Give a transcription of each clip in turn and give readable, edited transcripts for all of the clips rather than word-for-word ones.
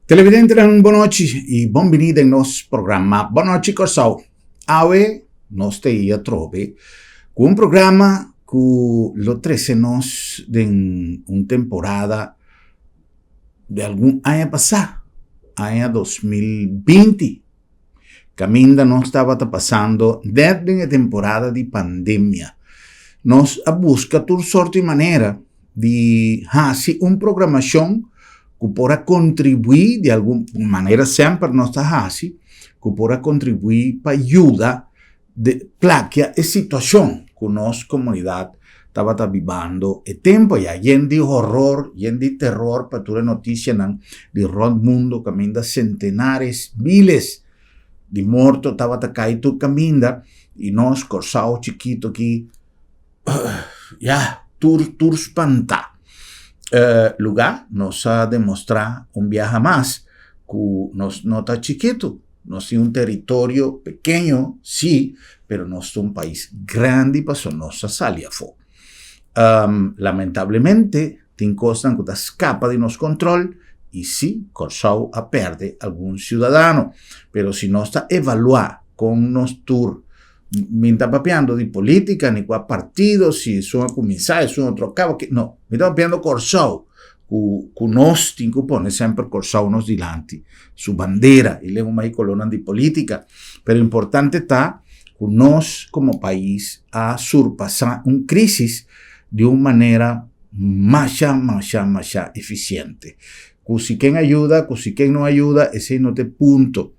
Televidentenan bon nochi y bon bini den nos programa Bon Nochi Kòrsou. Awe nos ta ei atrobe ku un programa ku lo trese nos den un temporada di algun aña pasá, aña 2020. Kaminda nos tabata pasando nèt den e temporada di pandemia. Nos a buska tur sorto di manera di hasi un programashon ku por a kontribuí di algun manera semper nos ta hasi ku por a kontribuí pa yuda de plakia e situashon ku nos komunidat tabata bibando e tempu ayá, yen di horor, yen di teror pa tur e notisianan di rònt mundu kaminda sentenares, miles di morto tabata kai tur kaminda i nos Kòrsou chikitu aki ya tur tur spantá. Lugá nos a demostrá un biaha mas ku nos no ta chikitu. Nos tin un teritorio pekeño, sí, pero nos ta un pais grandi pasobra nos a sali afó. Lamentablemente tin kosnan ku ta skapa di nos kontrol i sí, Kòrsou a pèrdè algun siudadano. Pero si nos ta evaluá kon nos tur, mi no ta papiando di polítika ni kua partido, si esun a kuminsá, esun otro a kaba, no, mi ta papiando Kòrsou. Ku ku nos tin ku pone semper Kòrsou nos dilanti, su bandera i leu mai kolónan di polítika. Pero importante ta ku nos komo pais a surpasá un krísis di un manera masha masha masha efisiente. Ku si ken a yuda, ku si ken no a yuda, esei no ta e punto.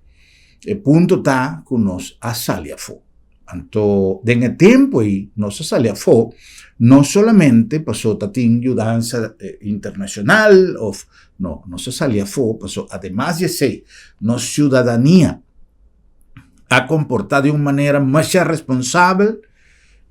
E punto ta ku nos a sali afó. Anto den e tempu ei nos a sali afó, no solamente paso ta tin yudansa internashonal òf no, nos a sali afó paso ademas di esei nos siudadania a komportá di un manera masha responsabel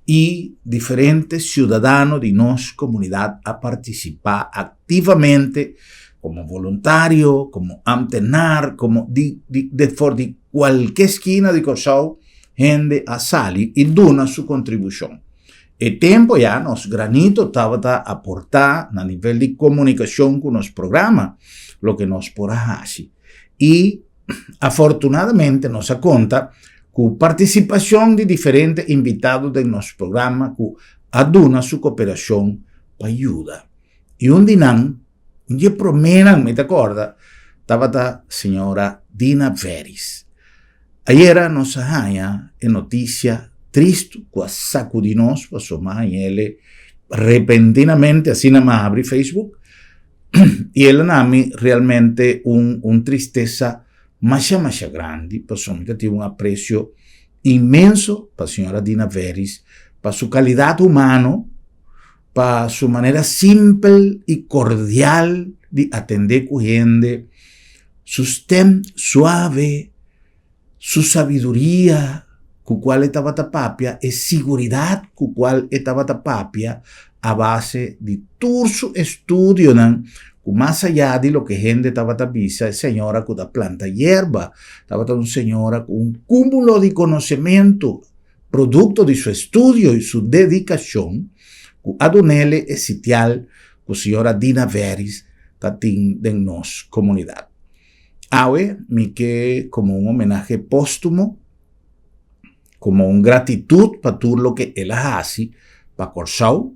i diferente siudadano di nos komunidat a partisipá aktivamente komo voluntario, komo ámtenar, komo di di for di Kualke skina di Kòrsou hende a sali i duna su kontribushon. E tempu ya nos granito tabata aportá na nivel di komunikashon ku nos programa loke nos por a hasi. I afortunadamente nos a konta ku partisipashon di diferente invitado den nos programa ku a duna su koperashon pa yuda. I un di nan Un di e proménan mi ta kòrda tabata señora Dina Veris. Ayera nos a haña e notisia tristu ku a sakudí nos pasobra mi a hañ'el repentinamente asina mi a habri Facebook i el a na mi realmente un un tristesa masha masha grandi pasobra mi ta tin un apresio inmenso pa señora Dina Veris pa su kalidat humano. Pa su manera simpel i kordial di atendé ku hende, su stèm suave, su sabiduria ku kual e tabata papia, e siguridat ku kual e tabata papia a base di tur su estudionan ku mas ayá di loke hende tabata bisa e señora ku ta planta yerba tabata un señora ku un kúmulo di konosementu. Produkto di su estudio i su dedikashon ku a dunele e sitial ku señora Dina Veris ta tin den nos komunidat. Awe mi ke komo un homenahe póstumo, komo un gratitut pa tur loke el a hasi pa Kòrsou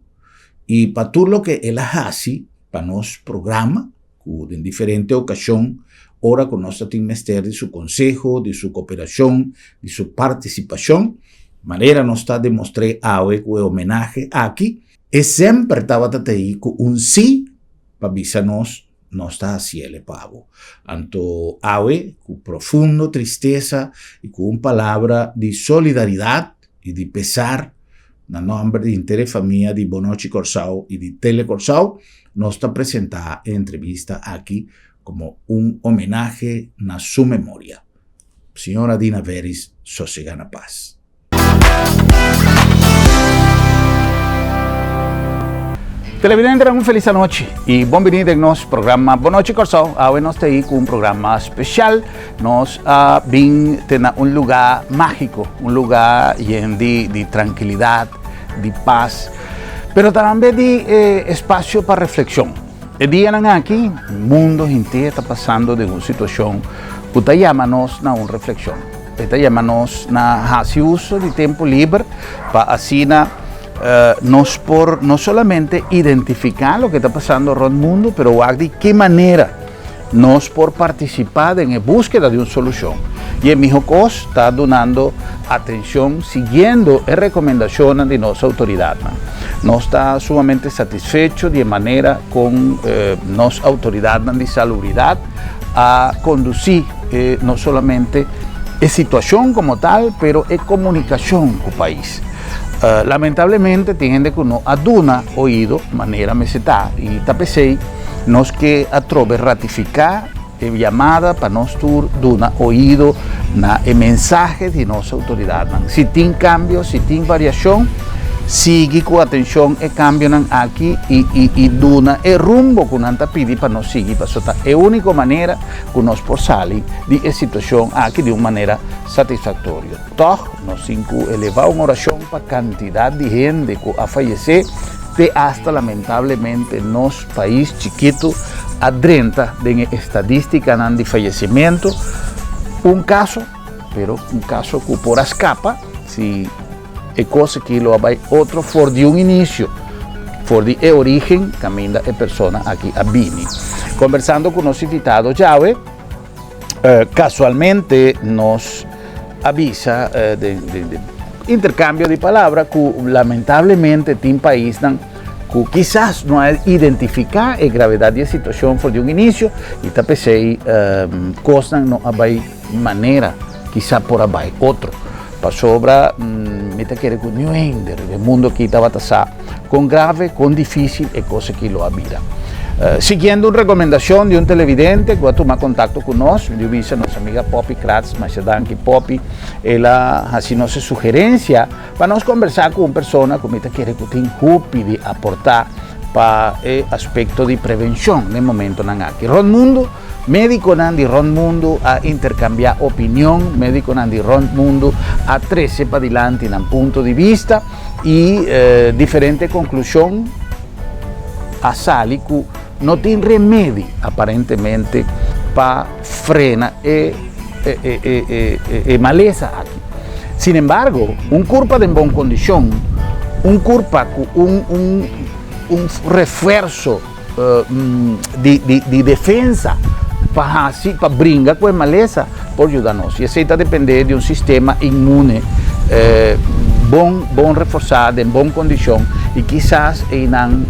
i pa tur loke el a hasi pa nos programa, ku den diferente okashon ora ku nos ta tin mester di su konseho, di su koperashon, di su partisipashon, manera nos ta demostr'é awe ku e homenahe aki, e semper tabata ta ei ku un sí pa bisa nos, nos ta hasiel e pa bo. Anto awe, ku profundo tristesa i ku un palabra di solidaridat i di pesar, Na nòmber di henter e famia di Bonochi Kòrsou i di Tele Kòrsou, nos ta presentá e entrevista aki komo un homenahe na su memoria. Señora Dina Veris sosegá na pas. Televidentenan un felis anochi i bon bini den nos programa Bonochi Kòrsou. Awe nos ta ei ku un programa spesial. Nos a bin te na un lugá mágiko, un lugá yen di di trankilidat, di pas, pero tambe di espasio pa reflekshon. E dianan aki, mundo henter ta pasando den un situacion cu ta yama nos na un reflexion. E ta yama nos na haci uso di tempo liber pa asina nos por no solamente identifica loke ta pasando rond mundo, pero wak di ki manera nos por participa den e buskeda di un solucion. Y e miho cos ta dunando atencion siguiendo e recomendacionnan di nos autoridadnan. Nos ta sumamente satisfecho di e manera con nos autoridadnan di salubridad a conduci no solamente e situacion como tal, pero e comunicacion cu pais. Lamentablemente tin hende cu no a duna oido manera mester ta y ta p'esey nos ke atrobe ratifica e yamada pa nos tur duna oido na e mensahe di nos autoridadnan. Si tin cambio, si tin variacion, sigui cu atencion e cambionan aki y y y duna e rumbo cu nan ta pidi pa nos sigui pasobra ta e unico manera cu nos por sali di e situacion aki di un manera satisfactorio. Tòg, nos tin ku elevá un orashon pa kantidat di hende ku a fayesé te asta lamentablemente nos pais chikitu a drenta den e estadístikanan di fayesimentu. Un kaso, pero un kaso ku por a skapa si e kos aki lo a bai otro for di un inisio, for di e orígen kaminda e persona aki a bini. Kombersando ku nos invitado djawe, Casualmente nos a bisa den intercambio di palabra cu lamentablemente tin paisnan cu kisas no a identifica e gravedad di e situacion for di un inicio y ta pesey cosnan no a bay manera kisa por a bay otro. Pasobra mi ta kere cu niun hende riba e mundo aki tabata sa con grave, con dificil e cos aki lo a bira. Siguiendo un recomendacion di un televidente cu a tuma contacto cu nos, mi bisa nos amiga Poppy Kratz, masha danki Poppy, el a haci nos e sugerencia pa nos conversa cu un persona cu mi ta kere cu tin hopi di aporta pa e aspecto di prevencion den momentonan aki. Rond mundo Médikonan di rònt mundu a interkambiá opinion, médikonan di rònt mundu a trese padilanti nan punto di bista i diferente konklushon a sali ku no tin remedi aparentemente pa frena e e malesa aki. Sin embargo, un kurpa den bon kondishon, un kurpa ku un un refuerso di defensa pa hasi, pa bringa ku e malesa por yuda nos. I esei ta dependé di un sistema inmune bon, bon reforsá, den bon kondishon i kisas einan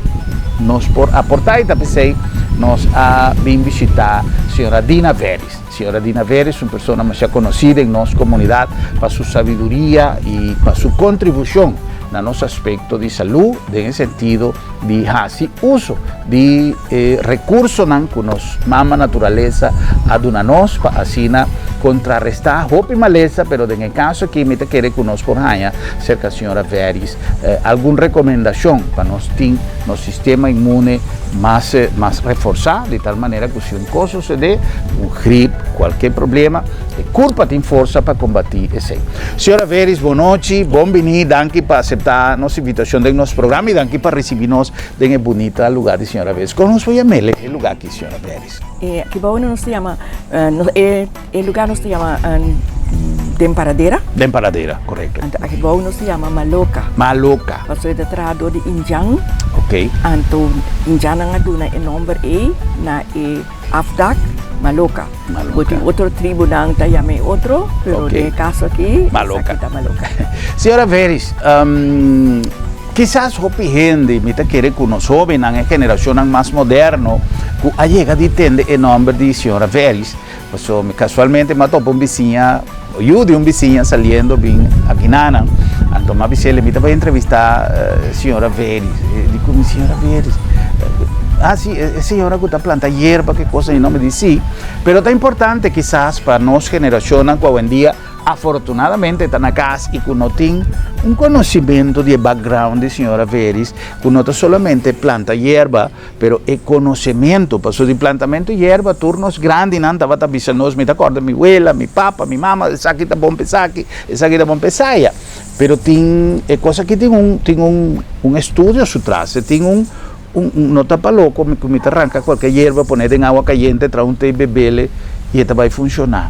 nos por aportá i ta p'esei nos a bin bishitá señora Dina Veris. Señora Dina Veris un persona masha konosí den nos komunidat pa su sabiduria i pa su kontribushon na nos aspekto di salú den e sentido di hasi uso di e rekursonan ku nos mama naturalesa a duna nos pa asina kontrarestá hopi malesa, pero den e kaso aki mi ta kere ku nos por haña serka señora Veris algun rekomendashon pa nos tin nos sistema inmune mas mas reforsá di tal manera ku si un kos susedé, un grip, kualke problema, e kurpa tin forsa pa kombatí esei. Señora Veris, bon nochi, bon biní, danki pa aseptá nos invitashon den nos programa i danki pa risibí nos den e bunita lugá di señora Veris. Kon nos por yam'el e lugá aki, señora Veris? Aki bou nos ta yama, e lugá nos ta yama Den Paradera. Den Paradera, korekto. Anto aki bou nos ta yama Maloka. Maloka. Pasobra e ta traha dor di indjan. Oké. Anto indjannan a duna e nòmber ei na e afdak Maloka. Maloka. Bo tin otro tribunan ta yama e otro, pero den e kaso aki, Maloka. esaki ta Maloka. Señora Veris, kisas hopi hende, mi ta kere ku nos hóbennan, e generashonnan mas moderno, ku a yega di tende e nòmber di señora Veris, pasobra mi kasualmente mi a topa un bisiña, yu di un bisiña saliendo bin akinanan, anto mi a bis'el, mi ta bai entrevistá señora Veris. E di ku mi, señora Veris? Ah si, e señora ku ta planta yerba, ke kos asina. Mi di si, pero ta importante kisas pa nos generashonnan ku awendia afortunadamente ta na kas i ku no tin un konosementu di e background di señora Veris, ku no ta solamente planta yerba, Pero e konosementu, pasobra di plantamentu yerba tur nos grandinan tabata bisa nos, mi ta kòrda mi wela, mi papa, mi mama, esaki ta bon pa esaki, esaki ta bon pa esaya. Pero tin e kos aki tin un tin un un estudio su tras, e tin un un, un, no ta pa loko ku mi ta ranka kualke yerba pone den awa kayente traha un te bebele i e ta bai funshoná.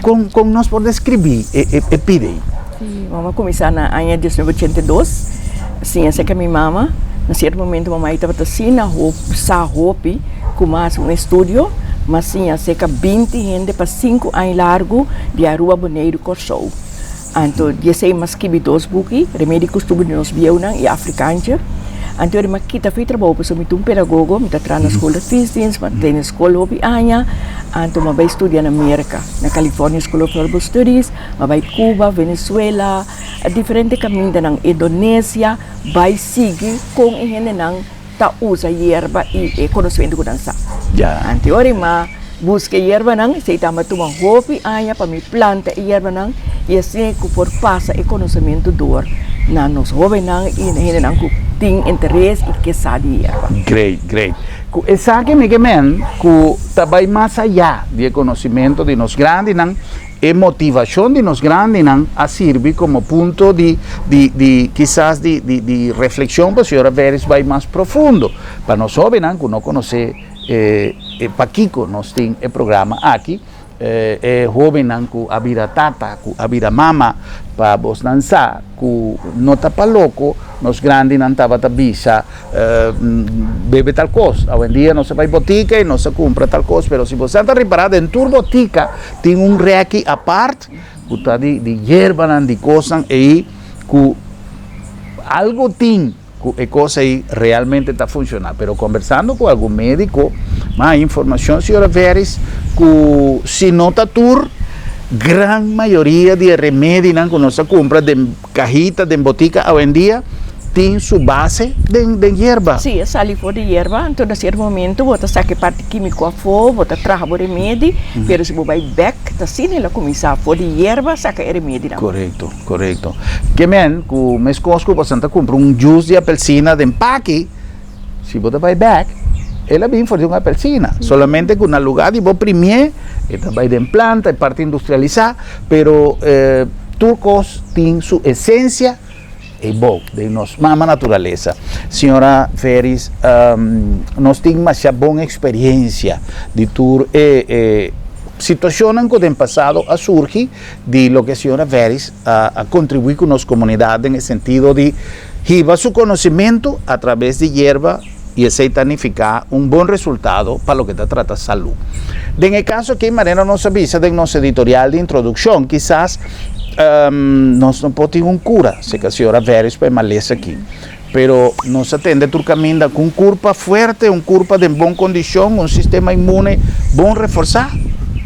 Kon kon nos por deskribí e e e pida ei? Sí, mama kuminsá na aña 1982, siña serka mi mama. Na sierto momento mama ei tabata asina hop sa hopi ku mas un estudio, m'a siña serka 20 hende pa sinku aña largu di Aruba, Boneiru, Kòrsou. Anto di esei m'a skibi dos buki, Remedi Kustumber di Nos Bieunan i Afrikaantje. Anto ora m'a kita fi trabou pasobra mi ta un pedagogo, mi ta traha na skol di adviesdienst, m'a tene skol hopi aña. Anto m'a bai studia na Merka, na California School of Herbal Studies, m'a bai Cuba, Venezuela, diferente kamindanan, Indonesia, bai sigui kon e hendenan ta usa yerba i e konosementu ku nan sa. Anto ora m'a buska e yerbanan, esei ta m'a tuma hopi aña pa mi planta e yerbanan i asina ku por pasa e konosementu dor na nos hóbennan i na hendenan ku tin interes i ke sa di yerba. Great, great. Ku esaki mi ke men ku ta bai mas ayá di e konosementu di nos grandinan. E motivashon di nos grandinan a sirbi komo punto di di di kisas di di di reflekshon pa señora Veris bai mas profundo. Pa nos hóbennan ku no konosé e e pakiko nos tin e programa aki, e hóbennan ku a bira tata, ku a bira mama, pa bosnan sa ku no ta pa loko nos grandinan tabata bisa Bebe tal kos. Awendia nos a bai botika i nos a kumpra tal kos, pero si bo sa ta ripará den tur botika tin un rèki apart ku ta di di yerbanan, di kosnan ei ku algu tin ku e kos ei realmente ta funshoná. Pero kombersando ku algun médiko m'a haña informashon, señora Veris, ku si no ta tur, gran mayoria di e remedinan ku nos ta kumpra den Kahita den botika awendia tin su base den den yerba. Sí, e sali for di yerba, anto na sierto momento bo ta saka e parti kimiko afó, bo ta traha bo remedi, pero si bo bai bek ta asina el a kuminsá for di yerba saka e remedinan. Korekto, korekto. Ke men ku meskos ku boso ta kumpra un jus di apelsina den paki, si bo ta bai bek el a bin for di un apelsina, solamente ku na luga di bo primié e ta bai den planta, e parti industrialisá, pero tur kos tin su esensia ei bou den nos mama naturalesa. Señora Veris, nos tin masha bon eksperiencia di tur e e situashonnan ku den pasado a surgi di loke señora Veris a kontribuí ku nos komunidat den e sentido di Hiba su conocimento a traves di yerba y esey ta nifica un bon resultado pa loke ta trata salud. Den e caso aki, manera nos a bisa den nos editorial di introduccion, kisas nos no por tin un cura, seca señora Veris pa e malesa aki, pero nos a tende tur caminda cu un curpa fuerte, un curpa den bon condicion, un sistema inmune bon reforsa,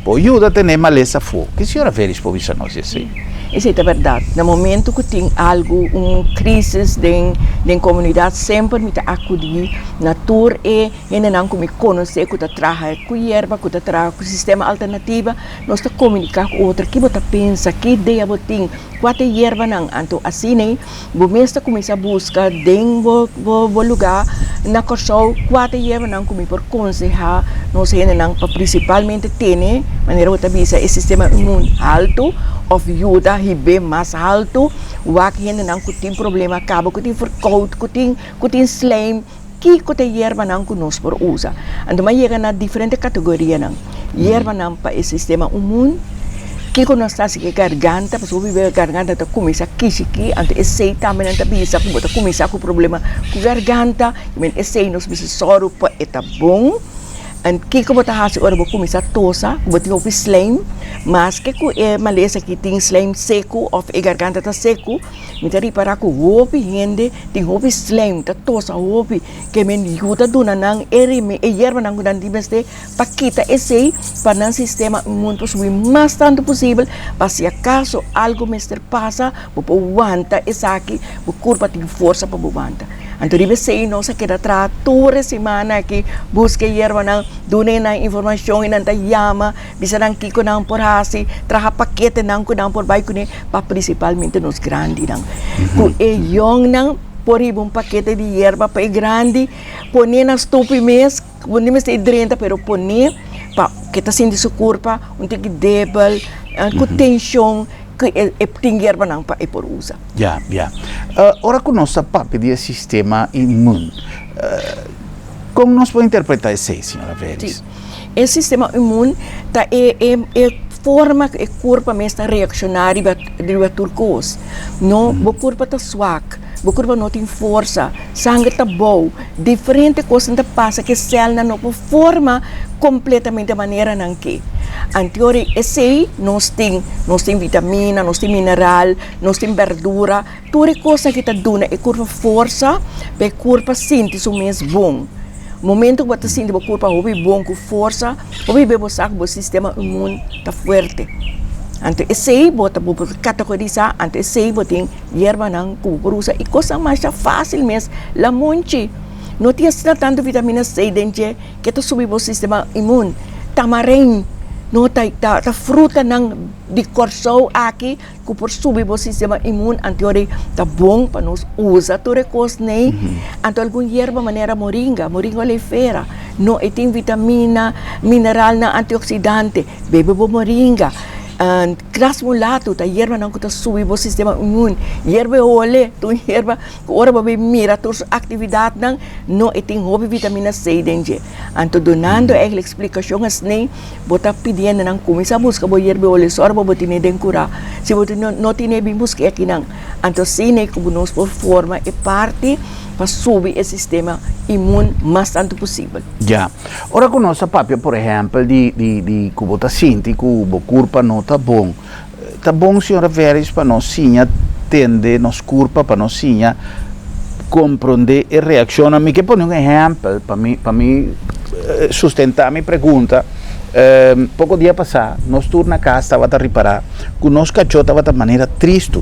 por yuda tene e malesa afo. Ki señora Veris por bisa nos di esey? Esei ta bèrdat. Na momentu ku tin algu, un krísis den den komunidat, semper mi ta akudí na tur e hendenan ku mi konosé ku ta traha ku yerba, ku ta traha ku sistema alternativa. Nos ta komuniká ku otro, ki bo ta pensa, ki idea bo tin, kua ta e yerbanan. Anto asina bo mes ta kuminsá buska den bo bo lugá na Kòrsou kua ta e yerbanan ku mi por konsehá nos hendenan pa prinsipalmente tene, manera bo ta bisa, e sistema inmun haltu òf yuda hib'é mas haltu, wak hendenan ku tin problema kaba, ku tin verkoud, ku tin ku tin slijm, kiko ta e yerbanan ku nos por usa. Anto mi a yega na diferente kategorianan, yerbanan pa e sistema inmun, kiko nos ta hasi ku e garganta, pasobra hopi bes e garganta ta kuminsá kishikí, anto esei tambe nan ta bisa ku bo ta kuminsá ku problema ku garganta, esei nos mester sòru pa e ta bon. En kiko bo ta hasi ora bo kuminsá tosa ku bo tin hopi slijm, maske ku e malesa aki tin slijm seku òf e garganta ta seku, mi ta ripará ku hopi hende tin hopi slijm, ta tosa hopi, ke men yuda duna nan e reme e yerbanan ku nan tin mester pa kita esei pa nan sistema inmun por subi mas tantu posibel pa si akaso algu mester pasa bo por wanta esaki, bo kurpa tin forsa pa bo wanta. Anto riba esei nos a keda traha tur e simana aki, buska e yerbanan, duna e nan informashon i nan ta yama, bisa nan kiko nan por hasi, traha paketenan ku nan por bai kuné pa prinsipalmente nos grandinan. Ku e yòngnan por hiba un pakete di yerba pa e grandi, pone na stupi mes, bo no mester drenta pero pone pa ke ta sinti su kurpa un tiki debel, ku tenshon. Ku e tin yerbanan pa e por usa. Ya, ya. Ora ku nos ta papia di e sistema inmun, Kon nos por interpretá esei, señora Veris? Sí. E sistema inmuun ta e e e forma ku e kurpa mes ta reakshoná riba riba tur kos. No, bo kurpa ta swak, bo kurpa no tin forsa, sanger ta bou, diferente kosnan ta pasa ku e sèlnan no por forma kompletamente manera nan ke. Anto esei nos tin, nos tin vitamina, nos tin mineral, nos tin bèrdura. Tur e kosnan ki ta duna e kurpa forsa pa e kurpa sinti su mes bon. Momento ku bo ta sinti bo kurpa hopi bon ku forsa, hopi be bo sa ku bo sistema imun ta fuerte. Anto esei bo ta bo por kategorisá, anto esei bo tin yerbanan ku bo por usa i kosnan masha fásil mes. Lamunchi no tin asina tantu vitamina C den dje ke ta subi bo sistema imun. Tamarein no ta ta frutanan di Kòrsou aki. Ku por subi bo sistema imun anto ta bon pa nos usa tur e kos nei. Anto algun yerba manera moringa, moringa oleifera, no e tin vitamina, mineralnan, antioksidante. Bebe bo moringa. Gras mulato ta yerbanan ku ta subi bo sistema imun. Yerba e hole ta un yerba ku ora bo bin mira tur su aktividatnan no e tin hopi vitamina C den dje. Anto dunando eigenlijk splikashon asnei. Bo ta pidiendo nan kuminsá buska bo yerba i olie sòru pa bo tene den kurá. Si bo no tene bin buska e akinan. Anto asina e ku nos por forma e parti pa subi e sistema imun mas tantu posibel. Ya. Ora ku nos ta papia por ehèmpel di di di ku bo ta sinti ku bo kurpa no ta bon, ta bon señora Veris pa nos siña tende nos kurpa, pa nos siña komprondé e reakshonnan. Mi ke pone un ehèmpel pa mi pa mi sustentá mi pregunta. Poko dia pasá nos tur na kas tabata ripará ku nos kachó tabata manera tristu.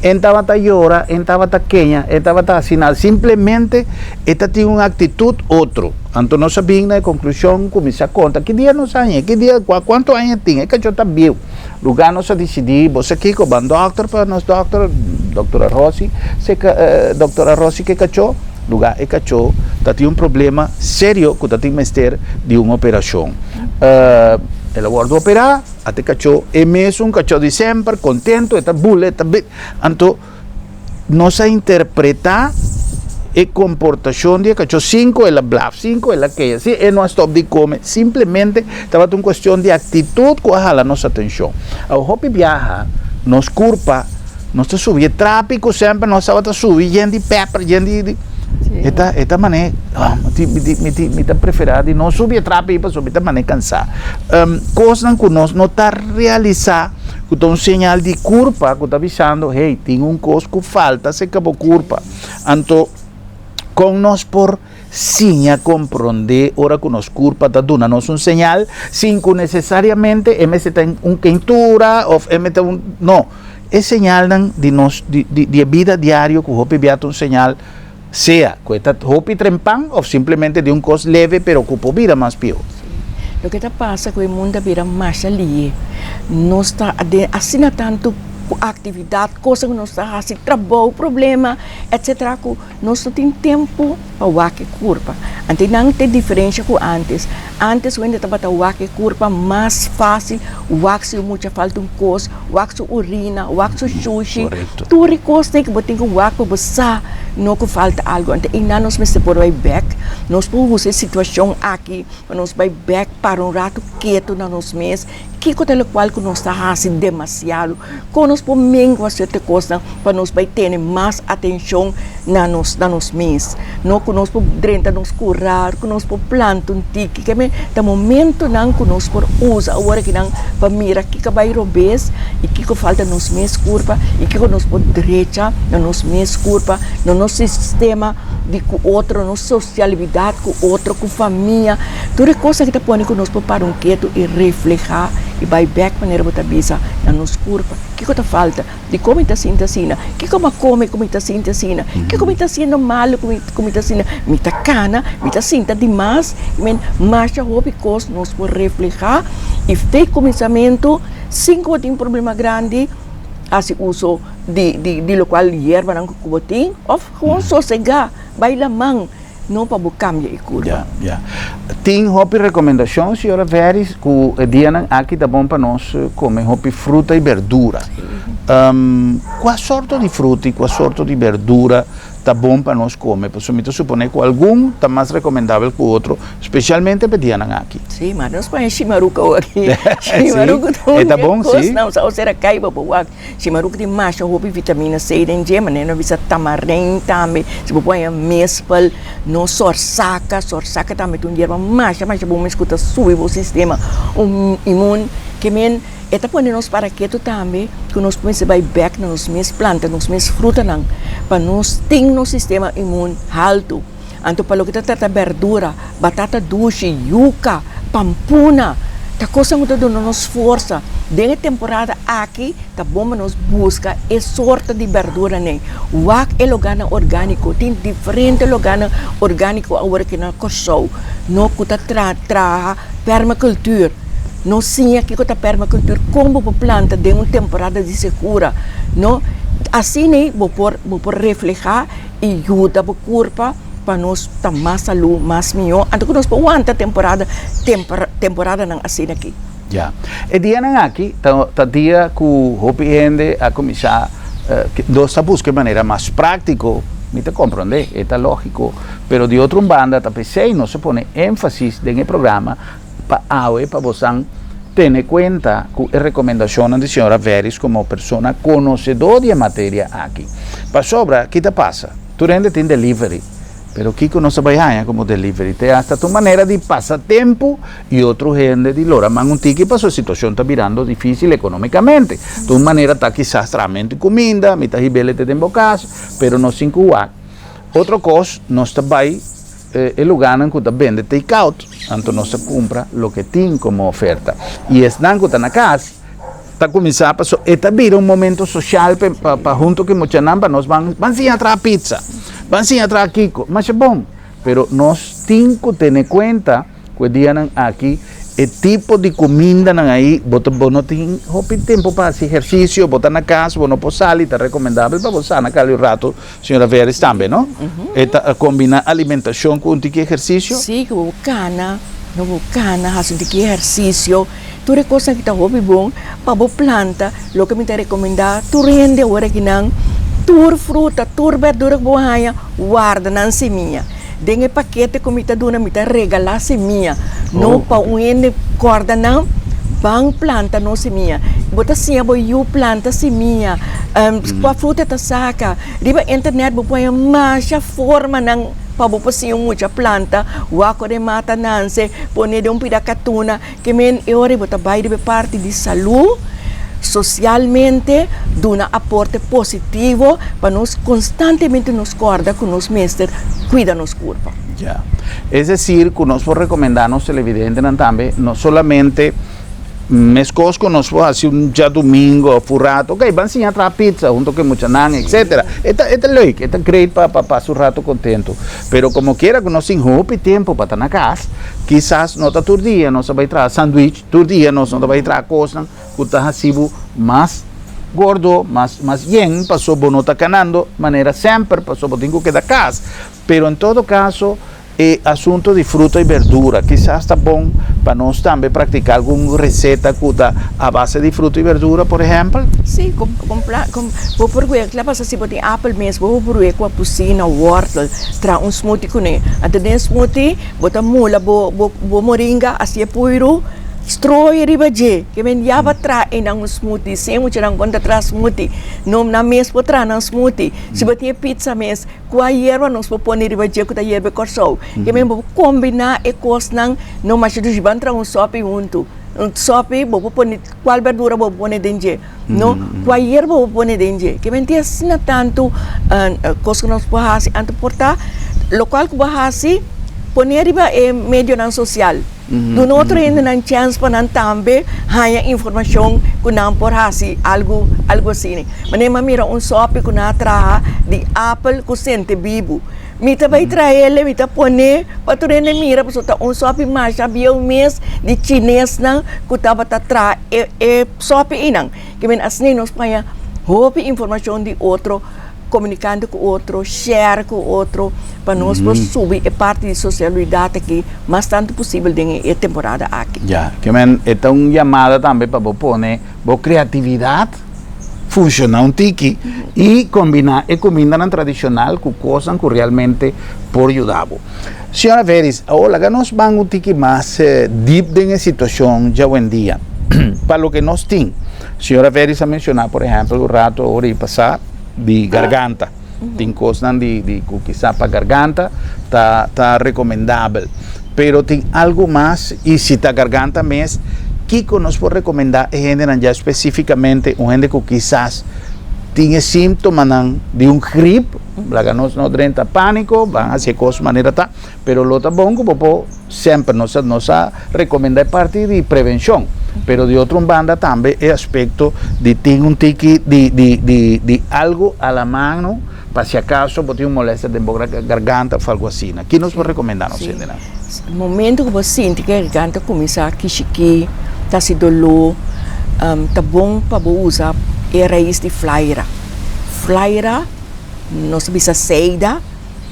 E tabata yora, e tabata keña, e tabata hasi nada. Simplemente e ta tin un aktitut otro. Anto nos a bin na e konklushon, kuminsá konta ki dia nos a hañ'é, ki dia, kuantu aña e tin. E kachó ta bieu. Lugar nos a disidí, bo sa kiko, ban dòkter pa nos dòkter, doktora Rossi, se doktora Rossi ke kachó, lugar e kachó ta tin un problema serio ku ta tin mester di un operashon. El a wòrdu operá, ata e kachó e mesun kachó di semper, kontento, e ta bula, e ta anto nos a interpretá e komportashon di e kachó sin ku el a blaf, sin ku el a keha, sin e no a stòp di kome, simplemente tabata un kuestion di aktitut ku a hala nos atenshon. Awor hopi biaha nos kurpa, nos ta subi e trapi ku semper nos tabata subi yen di pèper, yen di e ta e ta manera mi ta preferá di no subi e trapi pasobra mi ta manera kansá. Kosnan ku nos no ta realisá. Ku ta un señal di kurpa ku ta bisando, hey, tin un kos ku falta serka bo kurpa. Anto, kon nos por siña komprondé ora ku nos kurpa ta duna nos un señal sin ku nesesariamente e mester ta un keintura òf e mester un. No, e señalnan di nos di di e bida diario ku hopi bia ta un señal sea ku e ta hopi trempan òf simplemente di un kos leve pero ku por bira mas pió. Loke ta pasa ku e mundu a bira masha lié. Nos ta den asina tantu aktividat, kosnan ku nos ta hasi, trabou, problema, etsetera ku nos no tin tempu pa wak e kurpa. Anto nan ta e diferensha ku ántes. Ántes wende tabata wak e kurpa mas fásil, wak si un mucha falta un kos, wak su urina, wak su shushi, tur e kosnan ku bo tin ku wak pa bo sa no ku falta algu. Anto einan nos mester por bai bèk, nos por usa e situashon aki pa nos bai bèk para un ratu ketu na nos mes, kiko ta lokual ku nos ta hasi demasiado, kon nos por mengua sierto kosnan pa nos bai tene mas atenshon na nos na nos mes, no ku nos por drenta nos kurar, ku nos por planta un tiki, ke men ta momentonan ku nos por usa awor akinan pa mira kiko a bai robes i kiko falta nos mes kurpa i kiko nos por drecha na nos mes kurpa, na nos sistema di ku otro, nos sosialibidat ku otro, ku famia, tur e kos aki ta pone ku nos por para un ketu i reflehá i bai bèk manera bo ta bisa na nos kurpa, kiko ta falta? Dikon mi ta sinti asina? Kiko mi a kome ku mi ta sinti asina? Kiko mi ta hasiendo malu ku mi ta asina? Mi ta kana, mi ta sinta dimas. I men, masha hopi kos nos por reflehá i fe kuminsamentu sin ku bo tin problema grandi, hasi uso di di lokual yerbanan ku bo tin òf gewoon sosegá, bai laman. No pa bo cambia e curva. Ya, ya. Tin hopi recomendacion, señora Veris, cu e dianan aki ta bon pa nos come hopi fruta y berdura. Cua sorto di fruta y cua sorto di berdura ta bon pa nos kome, pasobra mi ta suponé ku algun ta mas rekomendabel ku otro, spesialmente pa e dianan aki. Sí, ma nos pone shimaruca aki. Shimaruca ta un E ta bon, kos sí. nan sa osera kai pa bo wak. Shimaruca tin masha hopi vitamina C den dje, manera nos bisa tamarin tambe, si bo pone mespel, no sorsaka, sorsaka tambe ta un yerba masha masha bon mes ku ta subi bo sistema imun, ke men E ta pone nos para ketu tambe ku nos mester bai bèk na nos mes planta, nos mes frutanan, pa nos tin nos sistema imun haltu. Anto pa loke ta trata bèrdura, batata dushi, yuka, pampuna, ta kosnan ku ta duna nos forsa. Den e temporada aki ta bon pa nos buska e sorto di bèrduranan. Wak e loganan orgániko, tin diferente loganan orgániko awor aki na Kòrsou, no ku ta traha permacultuur. Nos siña kiko ta permacultuur, kon bo por planta den un temporada di sekura, no. Asina ei bo por bo por reflehá i yuda bo kurpa pa nos ta mas salú, mas mihó, anto ku nos por wanta temporada temporadanan asina aki. Ya. E dianan aki ta ta dia ku hopi hende a kuminsá nos ta buska e manera mas práktiko, mi ta komprondé, e ta lógiko, pero di otro un banda ta p'esei nos a pone énfasis den e programa pa awe pa bosan tene kuenta ku e rekomendashonnan di señora Veris komo persona konosedó di e materia aki. Pasobra ki ta pasa? Tur hende tin delivery, pero kiko nos ta bai haña komo delivery? Te hasta ta un manera di pasa tempu i otro hende di lora man un tiki pasobra e situashon ta birando difísil ekonomikamente. Ta un manera ta kisas trahamentu kuminda, mi ta hib'el te den bo kas, pero nos tin ku wak. Otro kos, nos ta bai e lugánan ku ta bende take out, anto nos ta kumpra loke tin komo oferta. I esnan ku ta na kas ta kuminsá paso e ta bira un momento sosial pa pa huntu ku e muchanan pa nos ban ban siña traha pizza, ban siña traha kiko, masha bon. Pero nos tin ku tene kuenta Ku e dianan aki e tipo di kumindanan ahi bo ta bo no tin hopi tempu pa hasi ehersisio, bo ta na kas, bo no por sali, ta rekomendabel pa bo sana kali un ratu, señora Veris tambe no? E ta kombiná alimentashon ku un tiki ehersisio? Sí, ku bo kana, no bo kana, hasi un tiki ehersisio, tur e kosnan aki ta hopi bon pa bo planta, loke mi ta rekomendá tur hende awor akinan, tur fruta, tur bèrdura ku bo haña, warda nan simia. Den e pakete ku mi ta duna mi ta regalá simia, no pa un hende kòrda nan ban planta nos simia. Bo ta siña bo yu planta simia, kua fruta ta saka. Riba internet bo por haña masha formanan pa bo por siña un mucha planta, wak ora e mata nanse, pone den un pida katuna. Ke men e ora bo ta bai riba e parti di salú, sosialmente duna aporte positivo pa nos konstantemente nos kòrda ku nos mester kuida nos kurpa. Ya. Es desir ku nos por rekomendá nos televidentenan tambe no solamente meskos ku nos por hasi un djadumingo òf un rato, okey ban siña traha pizza hunto ku e muchanan etcetera. E ta e ta leuk, e ta great pa pa pasa un rato kontentu. Pero komo kiera ku nos tin hopi tempu pa ta na kas, kisas no ta tur dia nos ta bai traha sandwich, tur dia nos no ta bai traha kosnan ku ta hasi bo mas gordo, mas mas yen, pasobra bo no ta kanando manera semper, pasobra bo tin ku keda kas. Pero en todo kaso e asunto di fruta i berdura, kisas ta bon pa nos tambe praktiká algun reseta ku ta a base di fruta i berdura, por ehèmpel. Sí, ku bo por wek, la pasa si bo tin apel mes, bo por wek ku apusina, wòrtel, traha un smoothie kuné. Anto den e smoothie bo ta mula bo bo moringa, hasi e puiru, strooi riba dje. Ke men ya ba traha einan un smoothie, sin e muchanan kon ta traha smoothie, no nan mes por traha nan smoothie. Si bo tin e pizza mes, Kua yerba nos por pone riba dje ku ta yerba e Kòrsou? Ke men bo por kombiná e kosnan no masha dushi. Ban traha un sòpi huntu. Un sòpi bo por pone kual bèrdura bo por pone den dje, no? Kua yerba bo por pone den dje. Ke men tin asina tantu kos ku nos por hasi. Anto por ta lokual ku bo hasi pone riba e medionan sosial. Duna otro hendenan chèns pa nan tambe haña informashon ku nan por hasi algu algu asina. Manera mi a mira un sòpi ku nan a traha di apel ku sente bibu. Mi ta bai trael, mi ta pone pa tur hende mira pasobra ta un sòpi masha bieu mes di chinesnan ku tabata traha e e sòpi einan. Ke men asina nos por haña hopi informashon di otro. Komunikando ku otro, share ku otro, pa nos por subi e parti di sosialidat aki mas tantu posibel den e temporada aki. Ya, ke men e ta un yamada tambe pa bo pone bo kreatividat funshoná un tiki i kombiná e kumindanan tradishonal ku kosnan ku realmente por yuda bo. Señora Veris, awor laga nos ban un tiki mas dip den e situashon djawendia. Pa loke nos tin, señora Veris a menshoná por ehèmpel un rato awor ei pasá di garganta. Tin kosnan di di ku kisa pa garganta ta ta rekomendabel. Pero tin algu mas i si ta garganta mes, kiko nos por rekomendá e hendenan dja spesífikamente un hende ku kisas tin e síntomanan di un grip? Laga nos no drenta pániko, ban hasi e kos manera ta, pero lo ta bon ku bo por semper nos a nos a rekomendá e parti di prevenshon, pero di otro un banda tambe e aspekto di tin un tiki di di di di algu a la mano pa si akaso bo tin un molestia den bo garganta òf algu asina. Ki nos por rekomendá nos hendenan? Si, momento ku bo sinti ku e garganta kuminsá kishikí, ta hasi doló, ta bon pa bo usa e rais di flaira. Flaira, nos ta bisa seida.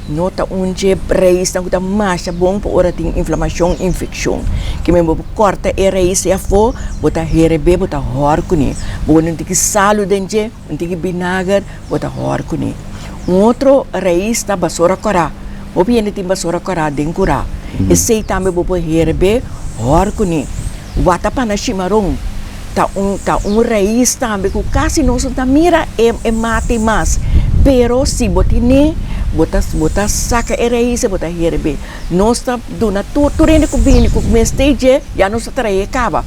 No ta un dje reisnan ku ta masha bon pa ora tin inflamashon, infekshon. Ke men bo por kòrta e reis ei afó, bo ta herebé, bo ta hòr kuné. Bo pone un tiki salu den dje, un tiki binager, bo ta hòr kuné. Un otro reis ta basora kòrá. Hopi hende tin basora kòrá den kurá. Esei tambe bo por herebé, hòr kuné. Watapana shimaron ta un ta un rais tambe ku kasi nos no ta mira e e mata ei mas, pero si bo tine bo ta bo ta saka e rais bo ta herbe. Nos ta duna tur tur hende ku bini ku mester dje ya nos ta trae kaba.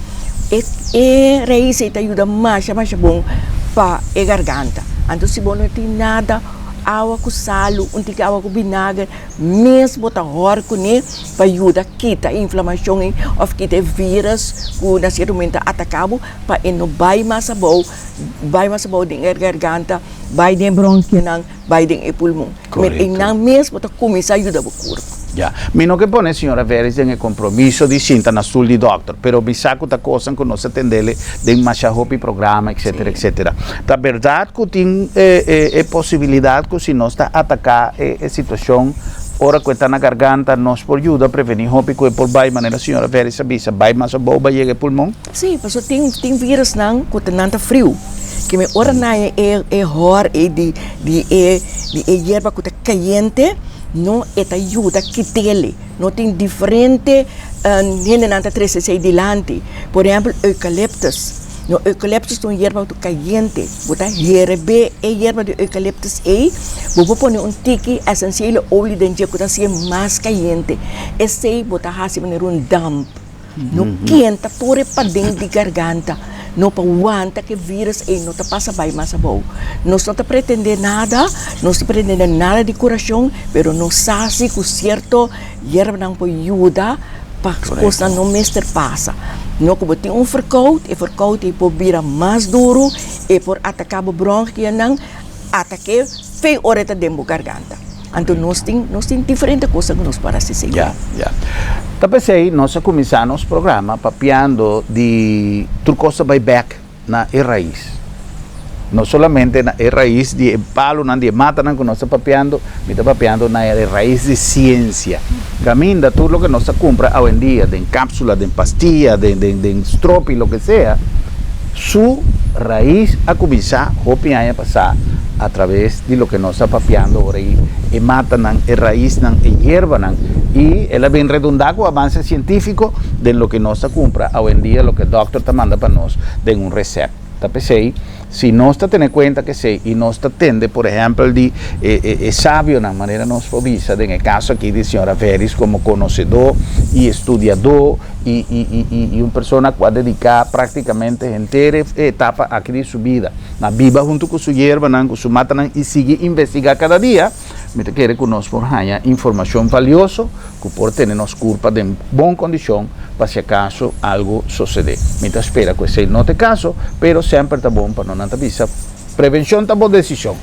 E e rais ei ta yuda masha masha bon pa e garganta. Anto si bo no tin nada awa ku salu un tiki awa ku binager Mes bo ta hòr kuné pa yuda kita e inflamashon ei òf kita e vírus ku na sierto momento ta ataká bo pa e no bai mas abou, bai mas abou den e garganta, bai den e bronkianan, bai den e pulmon. Korekto. Einan mes bo ta kuminsá yuda bo kurpo. Ya. Mi no ke pone señora Veris den e kompromiso di sinta na stul di dòkter, pero mi sa ku ta kosnan ku nos a tendele den masha hopi programa, etcetera, etcetera. Ta bèrdat ku tin e posibilidat ku si nos ta ataká e situashon ora ku e ta na garganta nos por yuda prevení hopi ku e por bai manera señora Veris a bisa bai mas abou bai yega e pulmon? Sí, pasobra tin tin virusnan ku ta nan ta friu ke mi ora nan e e hòr ei di di e di e yerba ku ta kayente no e ta yuda kit'el no tin diferente hendenan ta trese esei dilanti por ehèmpel eukaliptus. No eucalyptus ta un yerba ku kayente. Bo ta herebé e yerba di eucalyptus ei, bo por pone un tiki esensiele olie den dje ku ta hasié mas kayente. Esei bo ta hasi manera un damp. No kenta tur e paden di garganta, no pa wanta ku e virus ei no ta pasa bai mas abou. Nos no ta pretendé nada, nos no ta pretendé nada di kurashon, pero nos sa si ku sierto yerbanan por yuda. Pa kosnan no mester pasa. No ku bo tin un verkoud, e verkoud ei por bira mas duru, e por ataká bo bronchianan, atak'é fe ora e ta den bo garganta. Anto nos tin, nos tin diferente kosnan ku nos por hasi señor. Ya, ya. Ta p'esei nos a kuminsá nos programa papiando di tur kos ta bai bèk. na e rais. No solamente na e rais di e palonan, di e matanan ku nos ta papiando, mi ta papiando na e rais di siensia. Kaminda tur loke nos ta kumpra awendia den kapsula, den pastia, den den den stropi, loke sea, su rais a kuminsá hopi aña pasá a traves di loke nos ta papiando ora ei, e matanan, e raisnan, e yerbanan, i el a bin redundá ku avanse sientífiko den loke nos ta kumpra awendia, loke dòkter ta manda pa nos den un resèpt. Ta p'esei, si nos ta tene kuenta ku esei i nos ta tende, por ehèmpel, di e e sabionan, manera nos por bisa den e kaso aki di señora Veris komo konosedó i estudiadó i i i i un persona ku a dediká práktikamente henter e etapa aki di su bida na biba huntu ku su yerbanan, ku su matanan i sigui investigá kada dia, mi ta kere ku nos por haña informashon valioso ku por tene nos kurpa den bon kondishon pa si akaso algu sosodé. Mi ta spera ku esei no ta e kaso, pero semper ta bon pa no nan ta bisa prevenshon ta bo desishon.